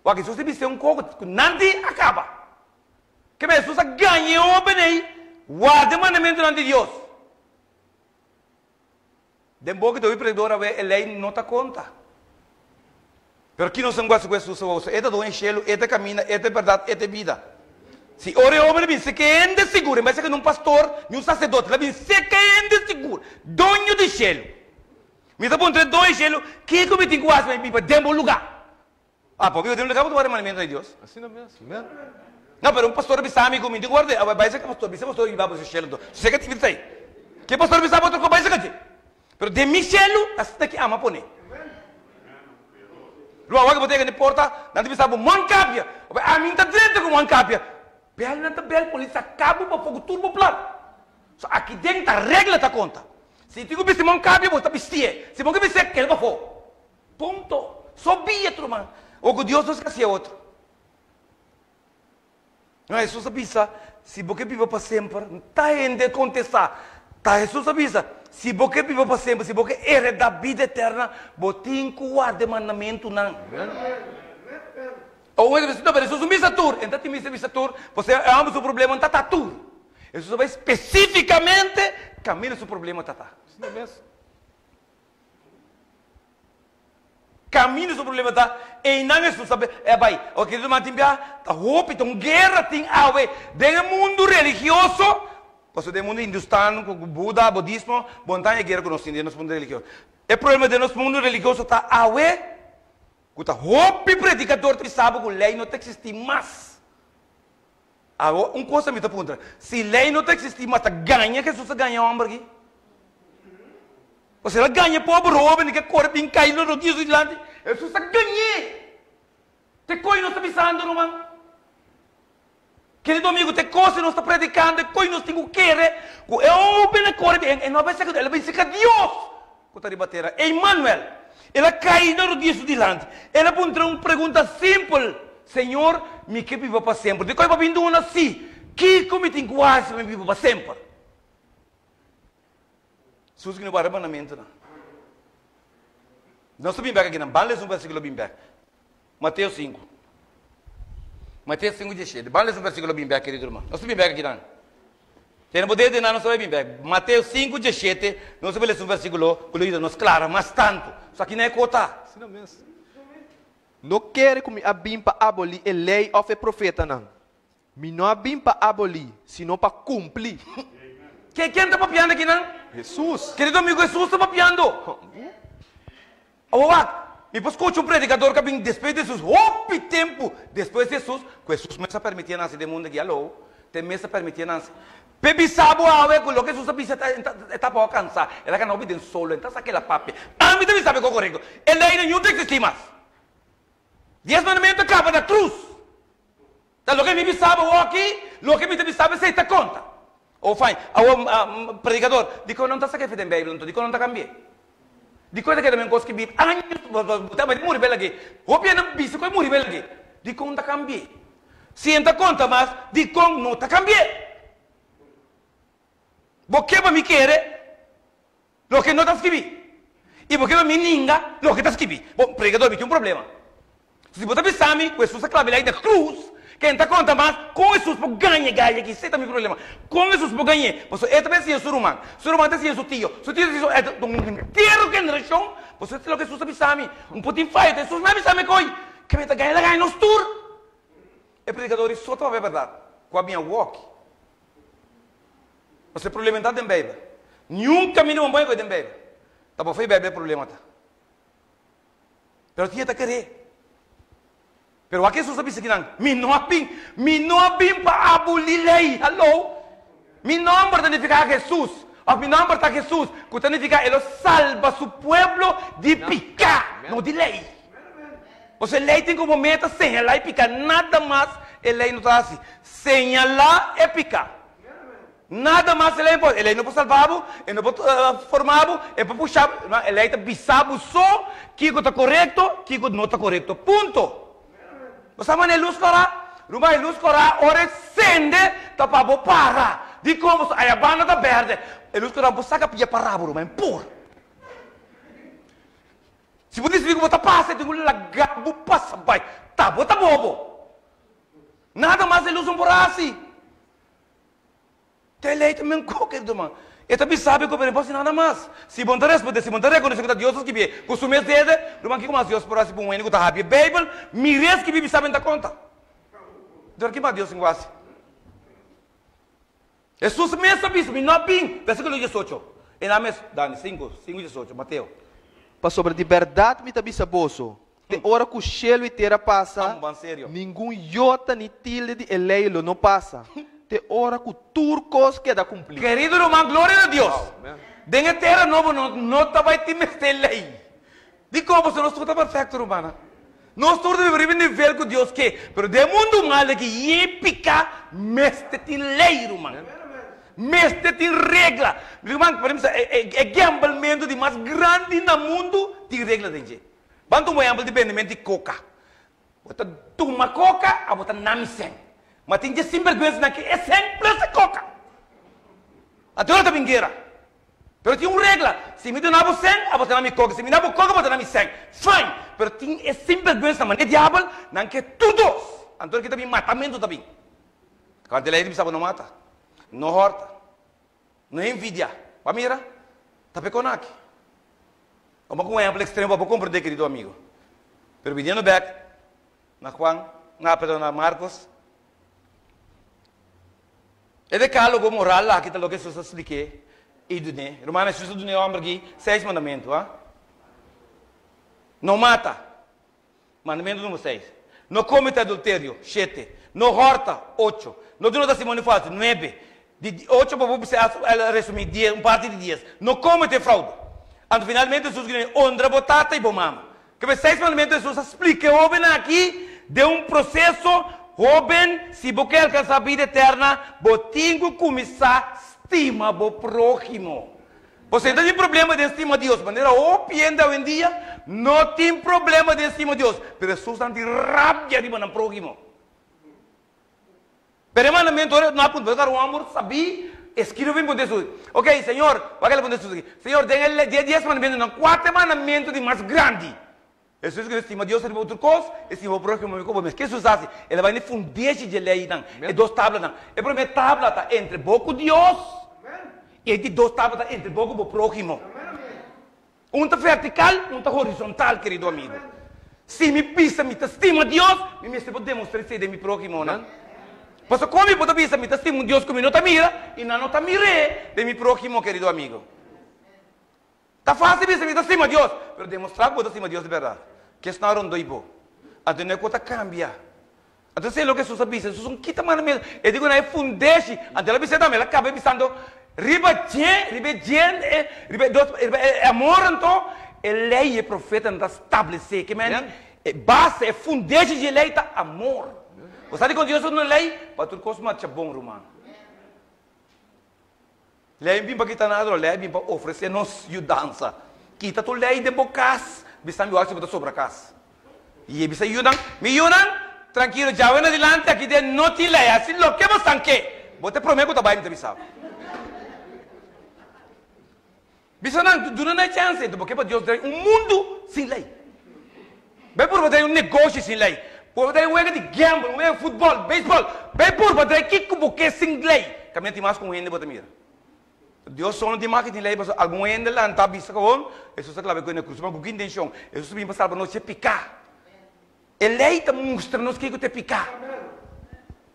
Wak, Hesus a bis'é un koko ku nan di a kaba. Kebe Hesus a gaña e hoben ei warda e mandamentunan di Dios. Den boka di hopi predikador awe e lei no ta konta. Pero ki nos a gosa ku Hesus a gosa? E ta don e shelu, e ta e kaminda, e ta e bèrdat, e ta e bida. Si ora e hoben a bin seka e hende sigur, en bes seka ni un pastor ni un saserdote, el a bin seka e hende sigur, doño di shelu. Mi ta puntra e doño di shelu, kiko mi tin ku hasi pa mi biba den bo lugá? Ah, pasobra den un lugá bo ta warda e mandamentunan di Dios. Asina mes, amen. No, pero un pastor a bisa mi ku mi tin ku warda, a bai seka pastor, bisa pastor yiba bo su shelu anto. Su seka tin ta ei. Ke pastor bisa bo otro ku bai seka dje. Pero den mi shelu, asina ki ama pone. Lo awa ku bo ta yega na e porta, nan ta bisa bo mon kapia. Ami no ta drenta ku mon kapia. Bel nan ta bel polis saka bo pafó ku tur bo plan. So aki den ta regla ta konta. Si tin ku bisti mon kapia, bo ta bistié. Si bo no ke bistié, keda pafó. Punto. So bia tur man. O ku Dios nos ka hasié otro. No, Hesus a bisa, si bo ke biba pa semper, ta hende kontestá. Ta Hesus a bisa, si bo ke biba pa semper, si bo ke heredá bida eterna, bo tin ku warda e mandamentunan. O hende bisa, no, pero Hesus no bisa tur. E ta tin mester bisa tur, pasobra e hòmber su problema no ta ta tur. Hesus a bai spesífikamente kaminda su problema ta ta. Kaminda su problema ta. Einan Hesus a e bai. Awor kerido ruman tin bia ta hopi, ta un guera tin awe den e mundu religioso, pasobra den e mundu hindustan ku Buda, Budismo, bo no ta haña guera ku nos tin den nos mundu religioso. E problema den nos mundu religioso ta awe ku ta hopi predikador ta bisa bo ku lei no ta eksistí mas. Awor un cosa mi ta puntra, si ley no ta existi mas ta gaña Jesus a gaña e homber aki? Pasobra el a gaña e pober hoben di ke kore bin kai na rodia su dilanti, Jesus a gañ'é! Te koe nos ta bisando ruman? Kerido amigo, te kos nos ta predikando, e koe nos tin ku kere ku e hoben a kore bin, e no a bin serka Dios, el a bin serka Dios ku ta riba tera, Emmanuel. El a kai na rodia su dilanti, el a puntra un pregunta simpel, Señor, mi ke biba pa semper. Dikon e pa bin duna si? Kiko mi tin ku hasi pa mi biba pa semper? Sus ku no guarda mandamentunan. Nos ta bin bek akinan. Ban lesa un versikulo bin bek. Mateo 5. Mateo 5, 17. Ban lesa un versikulo bin bek, kerido ruman. Nos ta bin bek akinan. Tene bo dedo nan, nos ta bai bin bek. Mateo 5, 17. Nos ta bai lesa un versikulo ku lo yuda nos klara mas tantu. So akinan e kota. Asina mes. No kere ku mi a bin pa abolí e Lei òf e Profetanan. Mi no a bin pa abolí, sino pa kumpli. Ke ken ta papiando akinan? Hesus. Kerido amigo, Hesus ta papiando. Awor wak, mi por skucha un predikador ku a bin despues di Hesus, hopi tempu despues di Hesus, ku Hesus mes a permití a nase den mundu aki. Aló, te mes a permití a nase. P'e bisa bo awe ku loke Hesus a bisa ta e ta poko kansá. El a gana hopi den solo, e ta sa kila papia. Ami ta bisa bo ku korekto. E leinan no ta eksistí mas. Dies mandamentu a kaba na krus. Ta loke mi bisa bo awoki, loke mi ta bisa bo esei ta konta. Oh fine. Awor, predikador, dikon no ta saka efe den Beibel anto? Dikon no ta kambi'é? Dikon e ta keda men kos ki bib años bo ta bai muri bel aki? Hopi hende a bisa ku e muri bel aki. Dikon ta kambi'é? Si e ta konta mas, dikon no ta kambi'é? Bo ke pa mi kere loke no ta skibí, i bo ke pa mi ninga loke ta skibí. Bo, predikador, mi tin un problema. Si bo ta bisa mi ku Hesus a klab'é lei na krus, ken ta konta mas kon Hesus por gaña e gai aki? Esei ta mi problema. Kon Hesus por gañ'é? Pasobra e ta bai siña su ruman, su ruman ta siña su tio, su tio ta siña su, e ta un henter generashon. Pasobra esei ta loke Hesus a bisa mi. Un por tin fayo, ta Hesus mi a bisa mi ko'i ke mi ta gaña, el a gaña nos tur. E predikador di so ta papia bèrdat ku a bin awoki. Pasobra e problema no ta den Beibel. Niun kaminda bo bai ku e den Beibel. Ta bo fe Beibel e problema ta. Pero tin e ta keré. Pero wak Hesus a bisa kinan, Mi no a bin, mi no a bin pa abulí lei. Hallo! Mi nòmber ta nifiká Hesus, òf mi nòmber ta Hesus, ku ta nifiká e lo salba su pueblo di piká, no di lei. Pasobra e lei tin komo meta señalá e piká, nada mas e lei no ta hasi, señalá e piká. Nada mas e lei por. E lei no por salba bo, e no por forma bo, e por pusha bo. No, e lei ta bisa bo so kiko ta korekto, kiko no ta korekto. Punto. Bo sa manera e lus kòrá? Ruman, e lus kòrá ora e sende ta pa bo para. Dikon? Pasobra aya banda ta bèrdè. E lus kòrá bo saka pia para bo, ruman, e por. Si bo disidí ku bo ta pasa, e tin ku laga bo pasa bai. Ta bo ta bobo. Nada mas e lus no por hasi. Te lei ta men koke ruman. E ta bisa bo ku pero e no por hasi nada mas. Si bo no ta respondé, si bo no ta rekonosé ku ta Dios a skibié ku su mes dede, ruman kiko mas Dios por hasi pa un hende ku ta habia Beibel, mir'é skibi bisa bo no ta konta. Dor ki mas Dios tin ku hasi? Hesus mes a bisa, mi no a bin, versíkulo diesocho. E nan mes, Dani, sinku, sinku diesocho, Mateo. Pasobra di bèrdat mi ta bisa boso, Te ora ku shelu i tera pasa, ningun yota ni tilde di e lei lo no pasa, te ora ku tur kos keda kumplí. Kerido ruman, gloria na Dios! Den e tera nobo nos no ta bai tin mester lei. Dikon? Pasobra nos tur ta perfekto, rumannan. Nos tur ta biba riba e nivel ku Dios ke. Pero den e mundu mal aki, yen piká, mester tin lei, ruman. Mester tin regla. Ruman, por ehempel, e gamblementu di mas grandi na mundu tin regla den dje. Ban tuma ehempel di bendimento di koka. Bo ta tuma koka, abo ta nami sen. Ma tin dje sinberguensanan ke e sen plus e koka. Anto ora ta bin gera. Pero tin un regla, si mi duna bo sen, abo ta nami koka, si mi duna bo koka, bo ta nami sen. Fine! Pero tin e sinberguensanan, manera diabel, nan ke tur dos. Anto ora ke ta bin matamentu ta bin. Kante lei ta bisa bo no mata, no horta. No envidia. Bo a mira? Ta pekon aki. Bo a un ehempel extremo pa bo comprende, kerido amigo. Pero biniendo bek na Juan, na perdon, na Marcos, e decálogo moral aki ta loke Hesus a splik'é i dun'é. Rumannan, Hesus a duna e hòmber aki seis mandamentu, ha? No mata, mandamentu numero seis. No komete adulterio, shete. No hòrta, ocho. No duna testimonio falsu, nuebe. Di ocho pa bo bisa el a resumí dies, un parti di dies. No komete fraude. Anto finalmente Hesus gina honra bo tata i bo mama. Kebe seis mandamentu Hesus a splika e hóben aki den un proseso, Hóben, si bo ke alkansá bida eterna, bo tin ku kuminsá stima bo próhimo. Bo si no tin problema den stima Dios, manera hopi hende awendia no tin problema den stima Dios, pero Hesus nan tin rabia riba nan próhimo. Pero e mandamentu ora no a puntra, pasobra un hòmber sabí eskribi bin puntra Hesus, Ok, Señor, wak el a puntra Hesus aki, Señor, den e dies mandamentunan, kua ta e mandamentu di mas grandi? Hesus ku stima Dios riba otro kos, e stima bo próhimo mihó ku bo mes. Ke Hesus hasi? El a bai na e fundeshi dje leinan, e dos tablanan. E promé tabla ta entre bo ku Dios, i e di dos tabla ta entre bo ku bo próhimo. Un ta vertikal, un ta horizontal, kerido amigo. Si mi bisa mi ta stima Dios, mi mester por demostra esei den mi próhimonan. Pasobra kon mi por ta bisa mi ta stima un Dios ku mi no ta mira i nan no ta mir'é den mi próhimo, kerido amigo? Ta fásil bisa mi ta stima Dios, pero demostrá ku bo ta stima Dios di bèrdat. Kesnan rondó i bo. Anto no e ku ta kambia. Anto esei loke Hesus a bisa. Hesus no kita mandamentu. E di ku nan e fundeshi. Anto el a bisa tambe, el a kaba bisando, Riba dje, riba e dje, riba e dos, riba e amor anto, e lei i e profetanan ta stablesé. Ke men, e base, e fundeshi di e lei ta amor. Bo sa dikon Dios a duna lei? Pa tur kos marcha bon, ruman. Lei bin pa kita nada, lei bin pa ofresé nos yudansa. Kita tur lei den bo kas, bisa mi wak si bo ta sobra kas. I e bisa yunan, Mi yunan, trankilo, djawe na dilanti aki den no tin lei, hasi loke bo san ke. Bo ta e promé ku ta bai, mi ta bisa bo. Bisa nan, duna nan e chèns, enton bo ke pa Dios drai un mundu sin lei. Bai purba drai un negoshi sin lei. Purba drai un wega di gamble, un wega di futbòl, beisbòl. Bai purba drai kiko bo ke sin lei. Kaminda tin mas ku un hende bo ta mira. Dios so no tin mas ke tin lei pasobra algun hende lanta bisa kawon Hesus a klaba e ku e na krus. Ma ku ki intenshon? Hesus a bini pa salba nos dje piká. E lei ta mustra nos kiko ta e piká.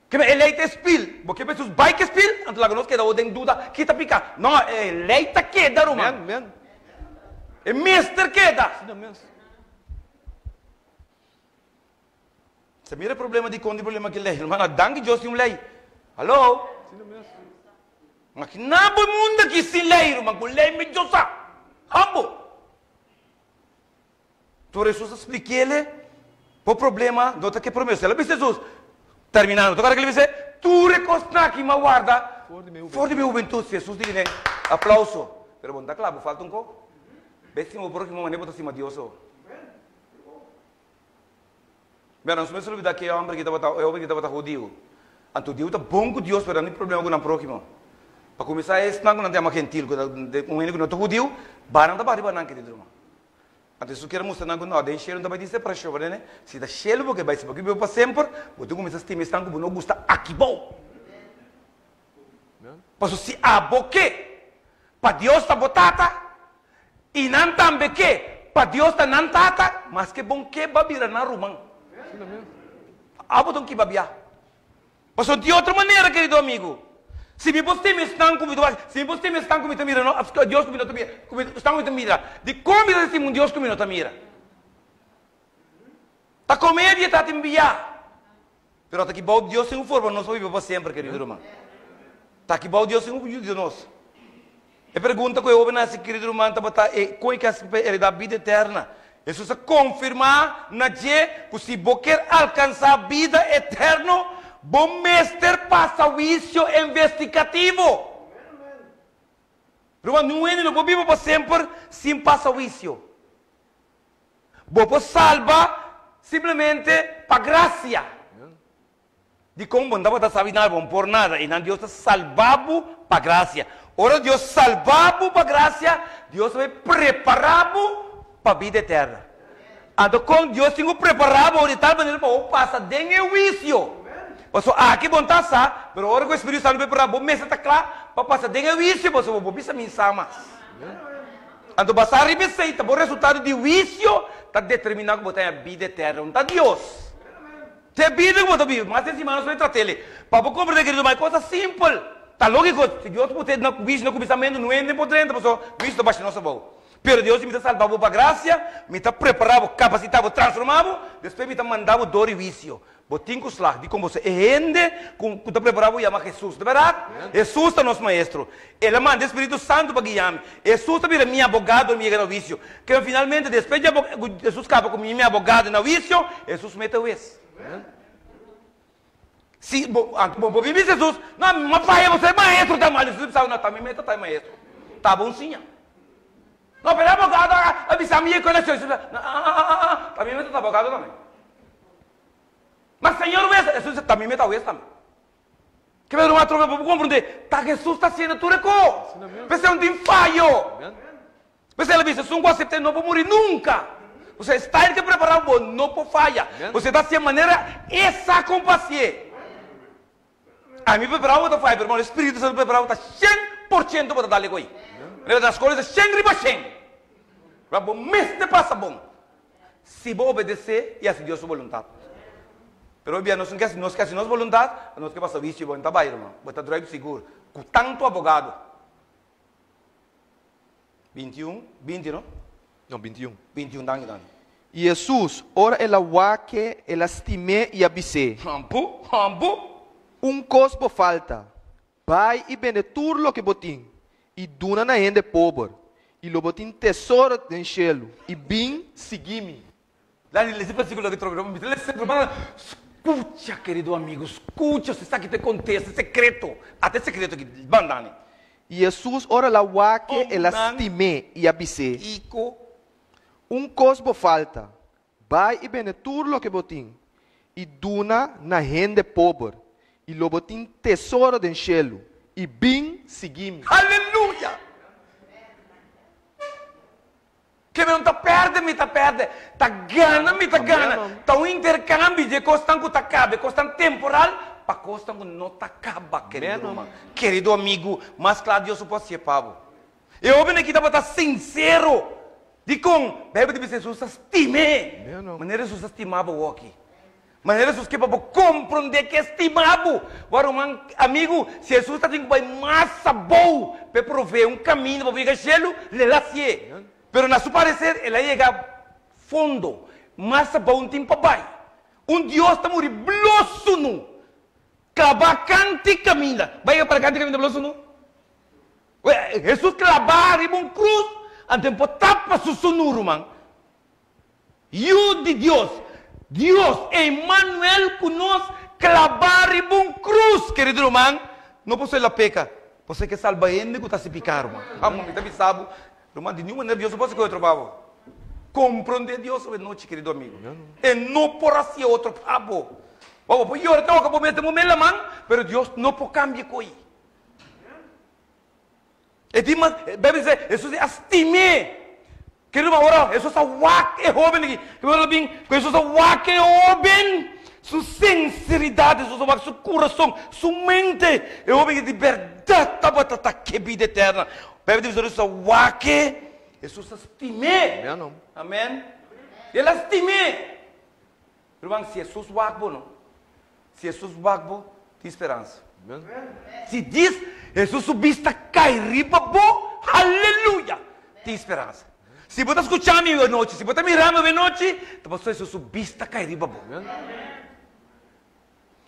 Keme e lei ta e spil. Bo ke pa Hesus bai ku e spil? Anto laga nos keda awor den duda ki ta piká. No, e lei ta keda ruman. E mester keda. Sa mira e problema dikon di problema ki lei. Hermano, danki Dios tin un lei. Hallo? Makina bo e mundo aki sin lei, ruman, ku lei mi Dios sa. Hambo. Tur Hesus a splik'ele bo problema no ta ke prome. El a bisa Hesus, terminando, ta kòrda ke el a bisa? Tur e kosnan aki mi a warda for di mi hubentut. Si Hesus di kine, aplauso. Pero bo no ta kla, bo falta un kos. Bai stima bo próhimo manera bo ta stima Dios awo. Mira, nos mester olbida ke e hòmber aki tabata, e hóben aki tabata hudiu. Anto hudiu ta bon ku Dios, pero nan tin problema ku nan próhimo. Pa kuminsá esnan ku nan ta yama gentil, ku ta un hende ku no ta hudiu, banan ta baha riba nan, kerido ruman. Anto Hesus kier a mustra nan ku no, den shelu no ta bai tin separashon, bo tende? Si ta shelu bo ke bai, si bo ke biba pa semper, bo tin kuminsá stima esnan ku bo no gusta aki bou. Pasobra si abo ke pa Dios ta bo Tata, i nan tambe ke pa Dios ta nan Tata, maske bon ke ba bira nan ruman. Abo ta un kiba bia. Pasobra di otro manera, kerido amigu, si mi por stima esnan ku mi ta wak, si mi por stima esnan ku mi ta mira, no, Dios ku mi no ta mira, ku mi, esnan ku mi ta mira, dikon mi ta stima un Dios ku mi no ta mira? Ta komedia ta tin bia. Pero ta ki bou Dios tin un forma nos pa biba pa semper, kerido ruman. Ta ki bou Dios tin un yuda nos. E pregunta ku e hoben a hasi, kerido ruman, tabata e kon e ke hasi pa heredá bida eterna. Hesus a konfirmá na dje ku si bo kier alkansá bida eterno, bo mester pasa huisio investigativo. Ruman, niun hende no por biba pa semper sin pasa huisio. Bo por salba simplemente pa grasia. Dikon bo no tabata sabi nada, bo no por nada, i nan Dios ta salba bo pa grasia. Ora Dios salba bo pa grasia, Dios ta bai prepara bo pa bida eterna. Anto kon Dios tin ku prepara bo di tal manera pa bo pasa den e huisio? Pasobra aki bo no ta sa, pero ora ku e Spiritu Santu prepara bo, bo mester ta kla pa pasa den e huisio, pasobra bo bisa mi sa mas. Anto basá riba esei ta bo resultado di huisio ta determiná ku bo ta haña bida eterno. No ta Dios. Ta e bida ku bo ta biba. Mas den siman nos lo e trat'el. Pa bo komprendé kerido, ma e kos ta simpel. Ta lógiko, si Dios put'é na huisio na kuminsamentu, no hende por drenta pasobra huisio ta basha nos abou. Pero Dios di mi ta salba bo pa grasia, mi ta prepará bo, kapasitá bo, transformá bo, despues mi ta manda bo dor di huisio. Bo tin ku slag di kon bo sa e hende ku ku ta prepará bo yama Hesus, ta bèrdat? Hesus ta nos Maestro. El a manda e Spiritu Santu pa guia mi. Hesus ta bira mi abogado ora mi yega na huisio. Kema finalmente despues di ku Hesus kaba ku mi mi abogado na huisio, Hesus mete hues. Si bo anto bo por bin bisa Hesus, No, mi a faya bo, e maestro ta mal. Hesus a bisa, No, ta mi meta ta e maestro. Ta bo un siña. No, pero e abogado a bisa mi e kos. Hesus a bisa, No, ta mi meta ta abogado tambe. Ma Señor wes, Hesus dice, ta mi meta wes tambe. Ke Pedro atrobe pa bo komprende, ta Hesus ta haciendo tur e kos. P'esei no tin fayo. P'esei el a bisa, esun ku asept'é no por muri nunka. Osea, e style ke prepará bo no por faya. Osea, ta hacié manera e sa kon pa hacié. Ami prepará bo ta faya, pero e Spiritu Santu prepará bo ta 100% bo ta dal e koi. Manera na skol e ta shen riba shen. Bo mester pasa bon. Si bo obedesé i hasi Dios su boluntat. Pero hoy bia nos no ke hasi, nos ke hasi nos boluntat, nos ke pasa wisio, bo no ta bai ruman, bo ta drive sigur ku tantu abogado. 21, 20 no? No, 21. 21, danki Dani. I Hesus, ora el a wak e, el a stim'é i a bis'é. Hambu, hambu. Un kos bo falta, Bai i bende tur loke bo tin, i duna na hende pober, i lo bo tin tesoro den shelu, i bin, sigui mi. Dani, lesa e versikulo aki trobe, mi ta lesa e Skucha, kerido amigu, skucha, si esaki ta e kontesta, e sekreto, ata e sekreto aki, ban Dani. I Hesus, ora el a wak e, el a stim'é, i a bis'é, Kiko? Un kos bo falta, Bai i bende tur loke bo tin, i duna na hende pober, i lo bo tin tesoro den shelu, i bin sigui mi. Aleluya! Ke mi no ta perde, mi ta perde. Ta gana, mi ta gana. Ta un interkambio di e kosnan ku ta kaba, e kosnan temporal, pa kosnan ku no ta kaba, kerido ruman, kerido amigu. Mas kla Dios por hasié pa bo. E hóben aki tabata sinsero. Dikon? Beibel ta bisa Hesus a stim'é. Manera Hesus a stima bo awoki. Manera Hesus ke pa bo komprondé ke e stima bo. Bo ruman, amigu, si Hesus ta tin ku bai mas abou pa e proveé un kaminda pa bo yega shelu, lo el hasié. Pero na su pareser el a yega fondo. Mas abou no tin pa bai. Un Dios ta muri blo sunu. Klabá kanti kaminda. Bai yega para kanti kaminda blo sunu? Hesus klabá riba un krus, anto e por tapa su sunú, ruman. Yu di Dios, Dios, Emmanuel ku nos, klabá riba un krus, kerido ruman, no pasobra el a peka, pasobra e ke salba hende ku ta hasi piká, ruman. Amo, mi ta bisa bo, ruman, di niun manera Dios no por hasi ku otro pa bo. Komprondé Dios awe nochi, kerido amigu. E no por hasi otro pa bo. Bo por yora te ora ku bo mester momé laman, pero Dios no por kambia ku ei. E di mas, Bijbel dice, Hesus a stim'é. Kerido ma ora Hesus a wak e hoben aki, ke ora bin, ku Hesus a wak e hoben, su sinseridat, Hesus a wak su kurason, su mente, e hoben aki di bèrdat tabata ta ke bida eterna. Bijbel ta bisa Hesus a wak e, Hesus a stim'é. Amen. El a stim'é. Ruman, si Hesus wak bo no, si Hesus wak bo, tin speransa. Si dis Hesus su bista kai riba bo, haleluya! Tin speransa. Si bo ta skucha mi anochi, si bo ta mira mi anochi, ta pasobra Hesus su bista kai riba bo.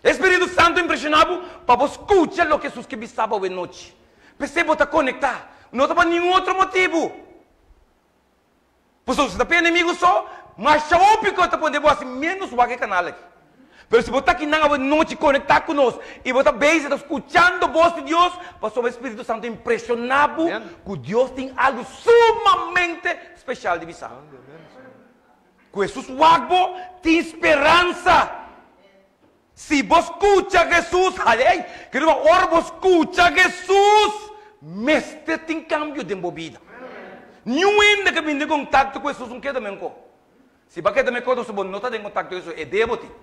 E Spiritu Santu impresiona bo pa bo skucha loke Hesus ke bisa bo anochi. P'esei bo ta konektá. No ta pa ningun otro motibu. Pasobra si ta p'e enemigu so, masha hopi ku ta pone bo hasi ménos wak e kanal aki. Pero si bo ta akinan awe nochi konektá ku nos i bo ta bezig ta skuchando bos di Dios, pasobra e Spiritu Santu impreshoná bo ku Dios tin algu sumamente speshal di bisa. Ku Hesus wak bo, tin speransa. Si bo skucha Hesus, alei, kere diba ora bo skucha Hesus, mester tin kambio den bo bida. Niun hende ke bin den kontakto ku Hesus un keda menko. Si bo a keda menko, entonces bo no ta den kontakto ku Hesus, e debo tin.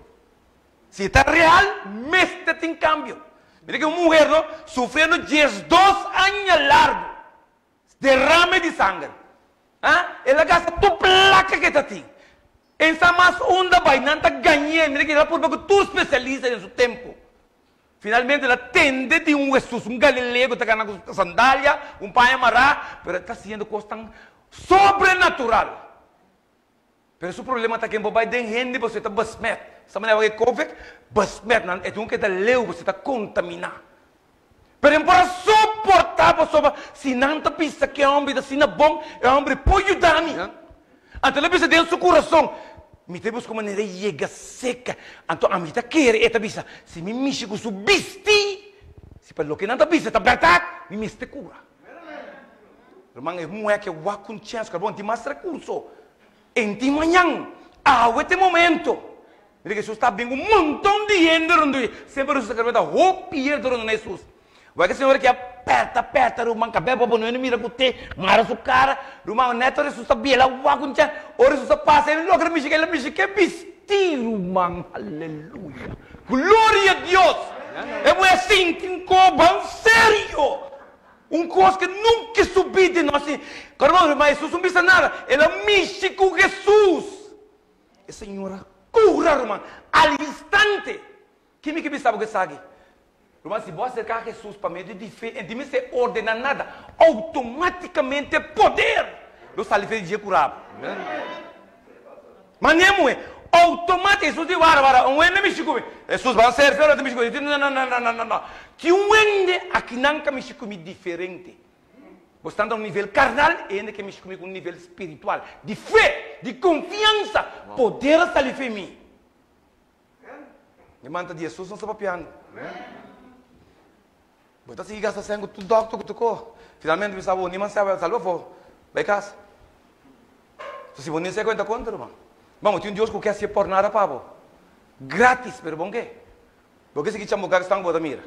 Si ta real, mester tin kambio. Mira ke un muher no, sufriendo diesdos aña largu, derame di sanger. Ah, el a gasta tur plaka ku e ta tin. En sa mas unda bai, nan ta gañ'é. Mira ku el a purba ku tur spesialista den su tempu. Finalmente el a tende di un Hesus, un galileo ku ta gana ku sandalia, un paña mará, pero e ta hasiendo kosnan sobrenatural. Pero su problema ta ken bo bai den hende pasobra e ta besmet. Sa manera wak e covid? Besmet nan, e tin un keda leu pasobra e ta kontaminá. Pero e por a soportá pasobra si nan ta bisa ku e hòmber ta asina bon, e hòmber por yuda mi. Anto el a bisa den su kurason, Mi ta buska un manera di yega seka. Anto ami ta kere, e ta bisa, si mi mishi ku su bistí, si pa loke nan ta bisa ta bèrdat, mi mester kura. Ruman, e muhé ke wak un chèns, ku tin mas rekurso, en tin mañan, awe ta e momento. Mira ku Hesus ta bin ku un monton di hende rondó dje. Semper Hesus ta kere meta hopi hende rondó na Hesus. Wak e señora ke a pèrta pèrta ruman kabes pa pone mira ku te mara su kara. Ruman, nèt ora Hesus ta biel a wak un chèns. Ora Hesus a pasa, el logra mishi ku el a mishi ku e bistí, ruman. Aleluya! Gloria a Dios! E muhé sinti un koban serio. Un kos ke nunka subi den nos. Carmelo, ma Hesus no bisa nada. El a mishi ku Hesus. E señora kura, ruman, al instante. Kin mi ke bisa bo ku esaki? Ruman, si bo aserká Hesus pa medio di fe, e di mester ordená nada, outomátikamente poder lo sali fe di dje kura bo. Ma ne muhe, automático, Hesus di, Wara, wara, un hende mishi ku mi. Hesus, Ban ser fe ora ta mishi ku mi. No, no, no, no, no, no. Tin un hende akinan ka mishi ku mi diferente. Bo sta na un nivel karnal, e hende ke mishi ku mi ku un nivel spiritual, di fe, di konfiansa, poder a sali fe mi. Mi manta di Hesus nos ta papiando. Bo ta sigui gasta sèn ku tur dòkter ku tokó. Finalmente mi sa bo niman sèba salba afó. Bai kas. So si bo ni sè kuenta konta ruman. Bon, bo tin un Dios ku ke hasié por nada pa bo. Gratis, pero bon ke? Bo ke sigui chambuká ku esnan ku bo ta mira.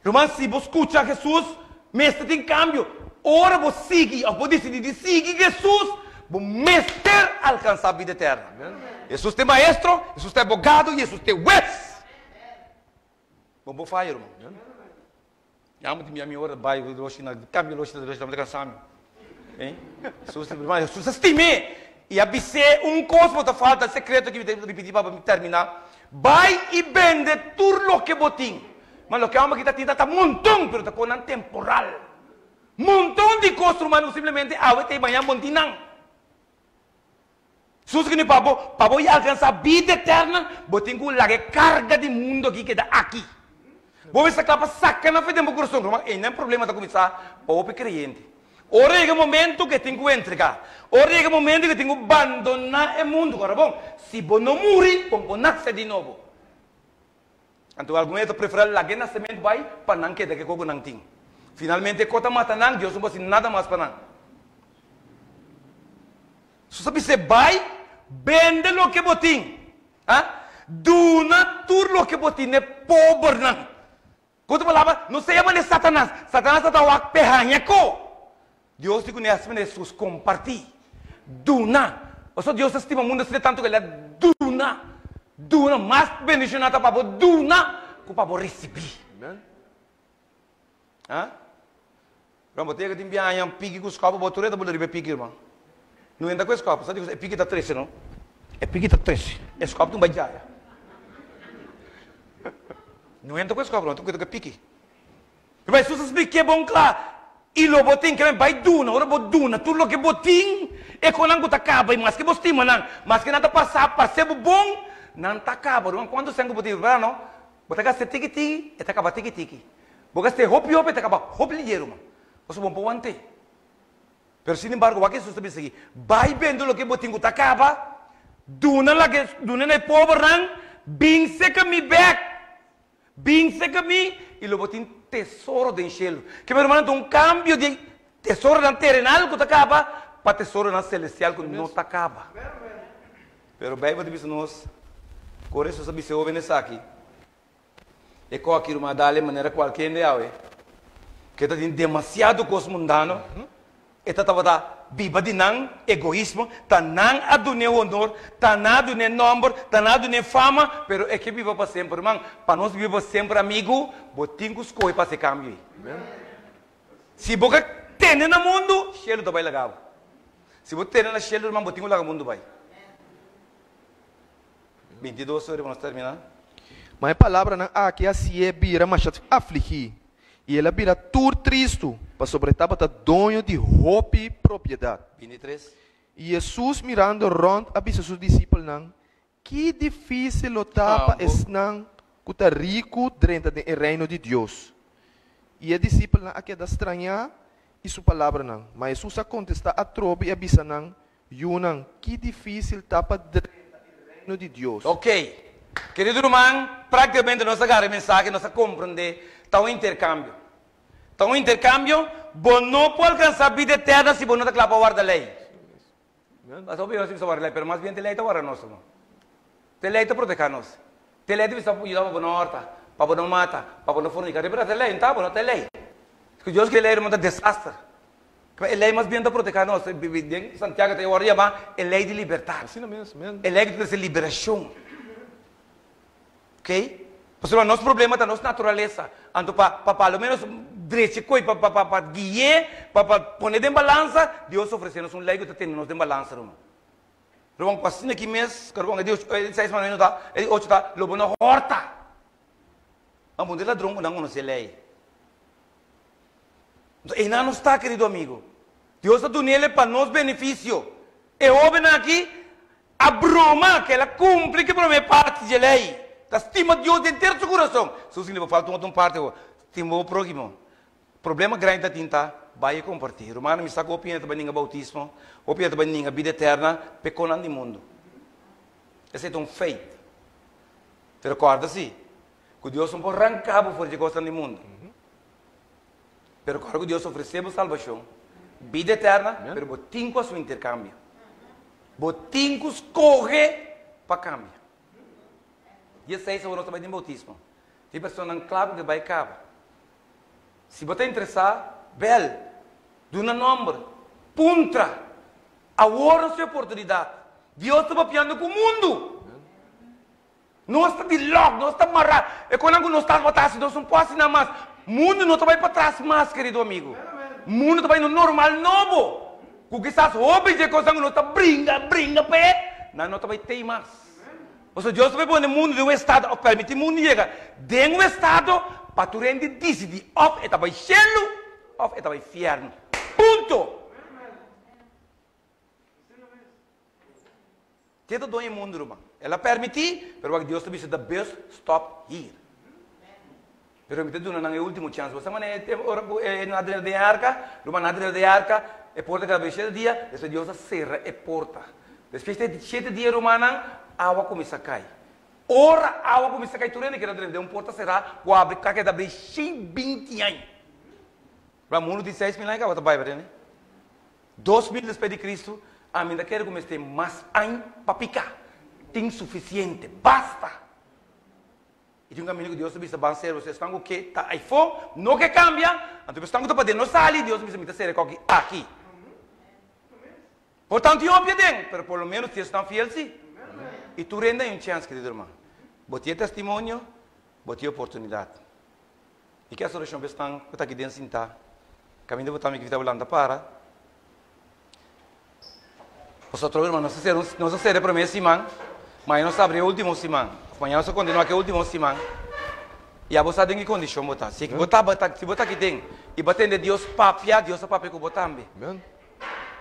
Ruman, si bo skucha Hesus, mester tin kambio. Ora bo sigui òf bo disidí di sigui Hesus, bo mester alkansá bida eterno. Hesus ta e maestro, Hesus ta e abogado i Hesus ta e hues. Bo bo faya ruman. Ya mi tin mi ora bai roshi na cambio roshi na roshi ta cansa mi. Eh? Jesus ruman Jesus a stim'é i a bis'é un cos bo ta falta secreto ki mi ta ripiti pa mi termina. Bai i bende tur loke bo tin. Ma loke homber ki ta tin ta ta monton pero ta conan temporal. Monton di cos ruman ku simplemente awe ta i mañan bo no tin nan. Sus kende pa bo, pa bo alcansa bida eterna, bo tin cu laga e carga di mundo aki keda aki. Bo mester cla pa saca nan fe den bo curason. Ruman, einan problema ta cuminsa pa hopi creyente. Ora yega e momento cu e tin cu entrega, ora yega e momento cu e tin cu bandona e mundo, ora bon, si bo no muri, bo no por nace di nobo. Anto algun e ta prefera laga e nasementu bai pa nan keda ku e kos ku nan tin. Finalmente e kos ta mata nan, Dios no por hasi nada mas pa nan. Jesús a bis'é, Bai, bende loke bo tin, ha? Duna tur loke bo tin n'e pobernan. Ku otro palabra, no sea manera Satanas. Satanas ta ta wak p'e haña ko. Dios di kuné hasi manera Hesus, kompartí, duna. Pasobra Dios ta stima mundu asina tantu ku el a duna, duna. Mas bendishoná ta pa bo duna ku pa bo risibí. Ha? Ruman, bo ta yega tin biaña un piki ku skòp, bo tur e ta bula riba e piki, ruman. No entra ku e skòp. Sa di ku e piki ta trese, no? E piki ta trese. E skòp tin bai djaya. No entra ku e skòp, ruman. Tin ku entra ku e piki. Pero Hesus a splik'é bon kla, I lo bo tin ke bai duna. Ora bo duna tur loke bo tin, e konan ku ta kaba, i maske bo stima nan, maske nan ta pasa parse bo bon, nan ta kaba. Ruman, kuantu sèn ku bo tin? Bèrdat no? Bo ta gast'é tiki tiki, e ta kaba tiki tiki. Bo gast'é hopi hopi, e ta kaba hopi liger, ruman. Pasobra bo no por want'é. Pero sin embargo, wak Hesus ta bisa aki, Bai bende loke bo tin ku ta kaba, duna lake, duna na e pobernan, bin seka mi bèk. Bin seka mi, i lo bo tin tesoro den shelu. Ke mi rumannan ta un kambio di tesoronan terenal ku ta kaba pa tesoronan selestial ku no ta kaba. Pero Beibel ta bisa nos, Kor Hesus a bisa e hoben esaki, E koki ruman a dal e manera kualke hende awe, ke ta tin demasiado kos mundano, E ta tabata biba di nan egoismo, ta nan a dun'é honor, ta nan a dun'é nòmber, ta nan a dun'é fama, pero e ke biba pa semper. Ruman, pa nos biba pa semper amigu, bo tin ku skohe pa hasi e kambio ei. Si bo ka tene na mundu, shelu ta bai laga bo. Si bo tene na shelu ruman bo tin ku laga mundu bai. 22 sorry pa nos termina. Ma e palabranan aki a hasié bira masha afligí, i el a bira tur tristu, pasobra e tabata doño di hopi propiedat. 23. I Hesus mirando rònt a bisa su disipelnan, Ki difísil lo ta pa esnan ku ta riku drenta den e Reino di Dios! I e disipelnan a keda strañá i su palabranan. Ma Hesus a kontestá atrobe i a bisa nan, Yunan, ki difísil ta pa drenta e Reino di Dios! Ok. Kerido ruman, práktikamente nos a gara e mensahe, nos a komprendé, ta un interkambio. Ta un interkambio, bo no por alkansá bida eterna si bo no ta kla pa warda lei. Mas obvio nos ta bisa warda lei, pero mas bien te lei ta warda nos, ruman. Te lei ta protehá nos. Te lei ta bisa yuda pa bo no hòrta, pa bo no mata, pa bo no forniká. Riba ta lei, no ta bo, no ta e lei. Ku Dios ke lei, ruman, ta desaster. E lei mas bien ta protehá nos. Den Santiago ta wòrdu yamá e lei di libertat. E lei ku ta trese liberashon. Ok? Pasobra nos problema ta nos naturalesa. Anto pa pa pa lo menos drecha e koi, pa pa pa pa gui'é, pa pa pon'é den balansa, Dios ofresé nos un lei ku ta tene nos den balansa, ruman. Ruman, ku asina aki mes, ku ruman, e di ocho, e di seis mandamentu ta, e di ocho ta, lo bo no hòrta. Nan puntra e ladron ku nan konosé lei. Enton einan nos ta, kerido amigo. Dios a dun'el pa nos benefisio. E hóbennan aki a broma ku el a kumpli ku e promé parti dje lei, ta stima Dios den henter su kurason. Su sinti bo falta un otro parti awor, stima bo próhimo. Problema grandi ta tin ta bai e kompartí. Rumannan, mi sa ku hopi hende ta bai ninga boutismo, hopi hende ta bai ninga bida eterna p'e konan di mundu. Esei ta un feit. Pero kòrda si, ku Dios no por ranka bo for dje kosnan di mundu. Pero kòrda ku Dios ofresé bo salbashon, bida eterna, pero bo tin ku hasi un interkambio. Bo tin ku skohe pa kambia. Dia seis awor nos ta bai den boutismo. Tin personanan kla ku ke bai kaba. Si bo ta interesá, bèl, duna nòmber, puntra. Awor nos tin oportunidat. Dios ta papiando ku mundu. Nos ta di lòk, nos ta mará. E konan ku nos tabata hasi, nos no por hasi nan mas. Mundu no ta bai patras mas, kerido amigu. Mundu ta bai na un normal nobo. Ku kisas hopi dje kosnan ku nos ta bringa, bringa p'e, nan no ta bai tei mas. Pasobra Dios ta bai pone mundu den un estado, òf pèrmití mundu yega den un estado pa tur hende disidí òf e ta bai shelu òf e ta bai fièrnu. Punto! Ke ta doño e mundu, ruman? El a permití, pero wak Dios ta bisa, the bus stop here. Pero mi ta duna nan e último chance. Bo sa manera e ora ku e nan a drenta den e arka? Ruman, nan a drenta den e arka, e porta keda abrí shete dia, despues Dios a sera e porta. Despues di shete dia, rumannan, awa kuminsá kai. Ora awa kuminsá kai, tur hende keda drenta den un porta será ku a abrí, ku a keda abrí 120 aña. Ruman, mundu tin 6000 aña kaba ta bai, berdad? 2000 despues di Cristo, ami ta kere ku mester mas añ pa piká. Tin sufisiente. Basta! I tin un kaminda ku Dios ta bisa ban sera boso esnan ku ke ta aifó, no ke kambia, anto esnan ku ta paden no sali, Dios ta bisa mi ta sera e koki aki. Por tantu i hopia den, pero por lo menos tin esnan fiel si. I tur hende hay un chèns, kerido hermano. Bo tin e testimonio, bo tin e oportunidat. I ki asorashon pa esnan ku ta aki den sintá? Kaminda bo ta mi grita bo lanta para. Pasobra atrobe hermano, nos a sera nos a sera e promé siman, mañana nos ta abri e último siman. Òf mañana nos ta kontinuá ku e último siman. I abo sa den ki kondishon bo ta. Si bo tabata, si bo ta aki den i bo a tende Dios papia, Dios a papia ku bo tambe.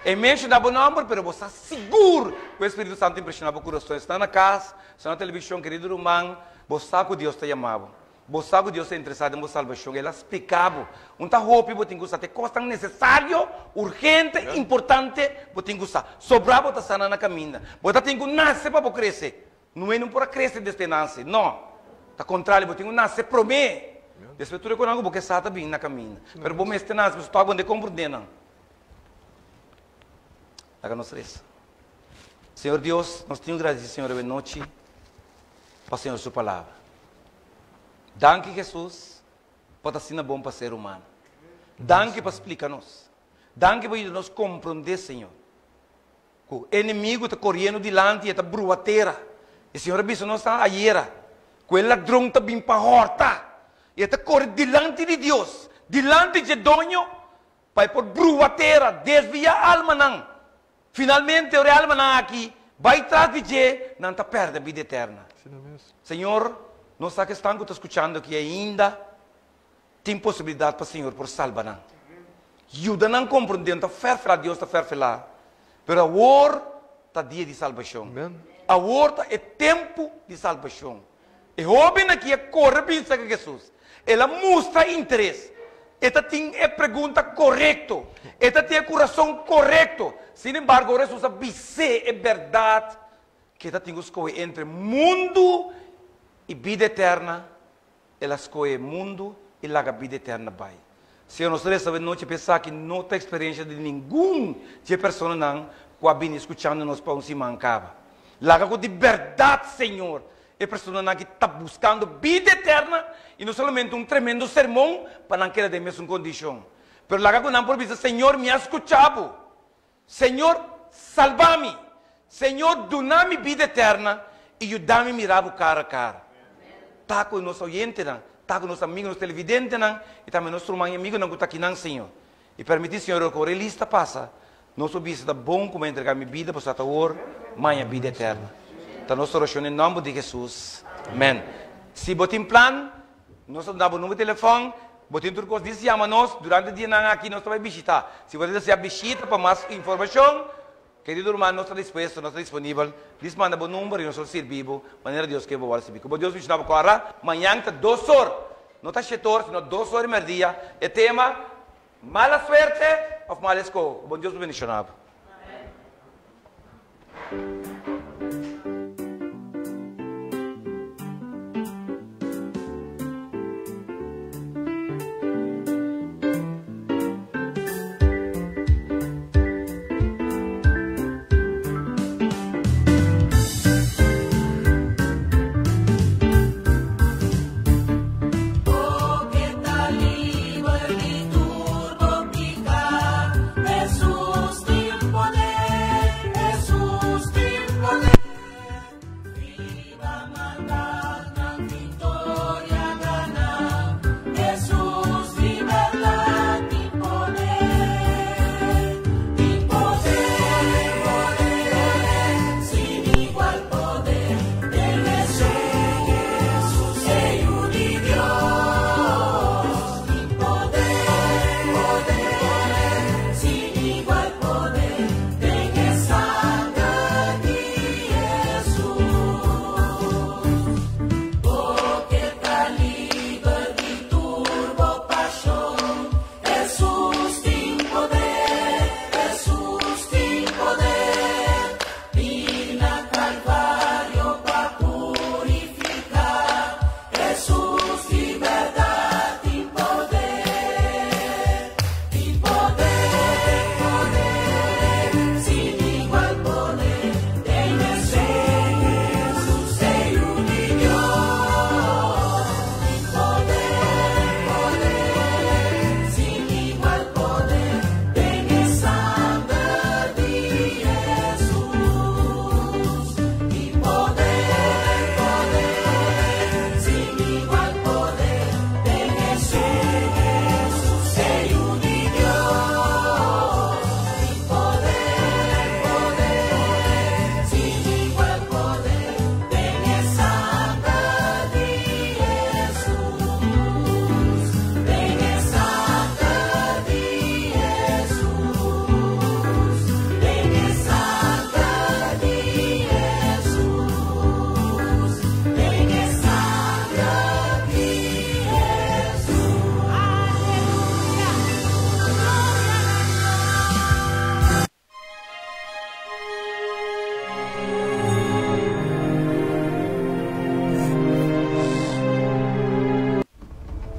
E menshoná bo nòmber, pero bo sa sigur ku e Spiritu Santu impreshoná bo kurason. Esnan na kas, esnan na televishon, kerido ruman, bo sa ku Dios ta yama bo. Bo sa ku Dios ta interesá den bo salbashon. El a splika bo. Un ta hopi bo tin ku sa. Ta e kosnan nesesario, urgente, importante bo tin ku sa. Sobrá bo ta sana na kaminda. Bo ta tin ku nase pa bo krese. Noe no por a krese desde e nase. No. Ta kontrario, bo tin ku nase promé. Despues tur e kosnan ku bo ke sa ta bini na kaminda. Pero bo mester nase pasobra tok bo no ta komprendé nan. Laga nos resa. Señor Dios, nos tin ku gradisí Señor awe nochi pa Señor su palabra. Danki Jesus pa ta asina bon pa ser humano. Danki pa splika nos. Danki pa yuda nos komprondé, Señor, ku enemigu ta koriendo dilanti i e ta brua tera. E Señor a bisa nos ayera ku e ladron ta bin pa hòrta i e ta kore dilanti di Dios, dilanti dje doño, pa e por brua tera, desviá almanan. Finalmente, ora e almanan aki bai tras di dje, nan ta pèrdè bida eterna. Señor, nos sa ku esnan ku ta skuchando aki ainda tin posibilidat pa Señor por salba nan. Yuda nan komprondé, no ta fèrfelá, Dios ta fèrfelá, pero awor ta dia di salbashon. Awor ta e tempu di salbashon. E hóben aki a kore bin serka Hesus. El a mustra interes. E ta tin e pregunta korekto. E ta tin e kurason korekto. Sin embargo, ora Hesus a bis'é e bèrdat ku e ta tin ku skohe entre mundu i bida eterna, el a skohe mundu i laga bida eterna bai. Señor, nos ta resa awe nochi pa esaki no ta eksperensia di ningun dje personanan ku a bini skuchando nos pa un siman kaba. Laga ku di bèrdat, Señor, e personanan aki ta buskando bida eterna i no solamente un tremendo sermon pa nan keda den mesun kondishon. Pero laga ku nan por bisa, Señor, mi a skucha bo. Señor, salba mi! Señor, duna mi bida eterna i yuda mi mira bo kara kara. Ta ku nos oyentenan, ta ku nos amigonan, nos televidentenan i tambe nos ruman i amigunan ku ta akinan, Señor. I permití, Señor, ku ora e lista pasa, nos por bisa ta bon ku mi a entregá mi bida pasobra ta awor maña bida eterna. Ta nos orashon den nòmber di Hesus. Amèn. Si bo tin plan, Nos ta duna bo number di telefòn, bo tin tur kos, dis yama nos, durante dianan aki nos ta bai bishitá. Si bo ta desea bishita pa mas informashon, kerido ruman, nos ta dispuesto, nos ta disponibel, dis manda bo number i nos lo sirbi bo manera Dios ke bo wòrdu sirbi. Ku bo Dios bishita bo kòrda, mañan ta dos or, no ta shete or, sino dos or i mèrdia, e tema, Mala suerte òf mal eskoho? Ku bon Dios lo bendishoná bo.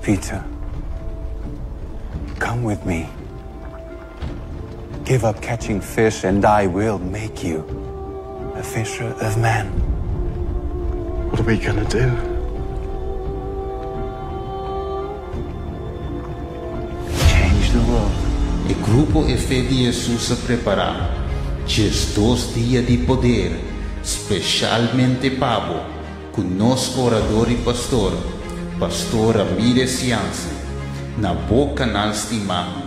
Peter, come with me. Give up catching fish, and I will make you a fisher of men. What are we gonna do? Change the world. E grupo E Fe di Hesus a prepará 12 dia di poder speshalmente pa bo ku nos orador i pastor, Pastor Ramirez Jansen, na bo kanal stimá.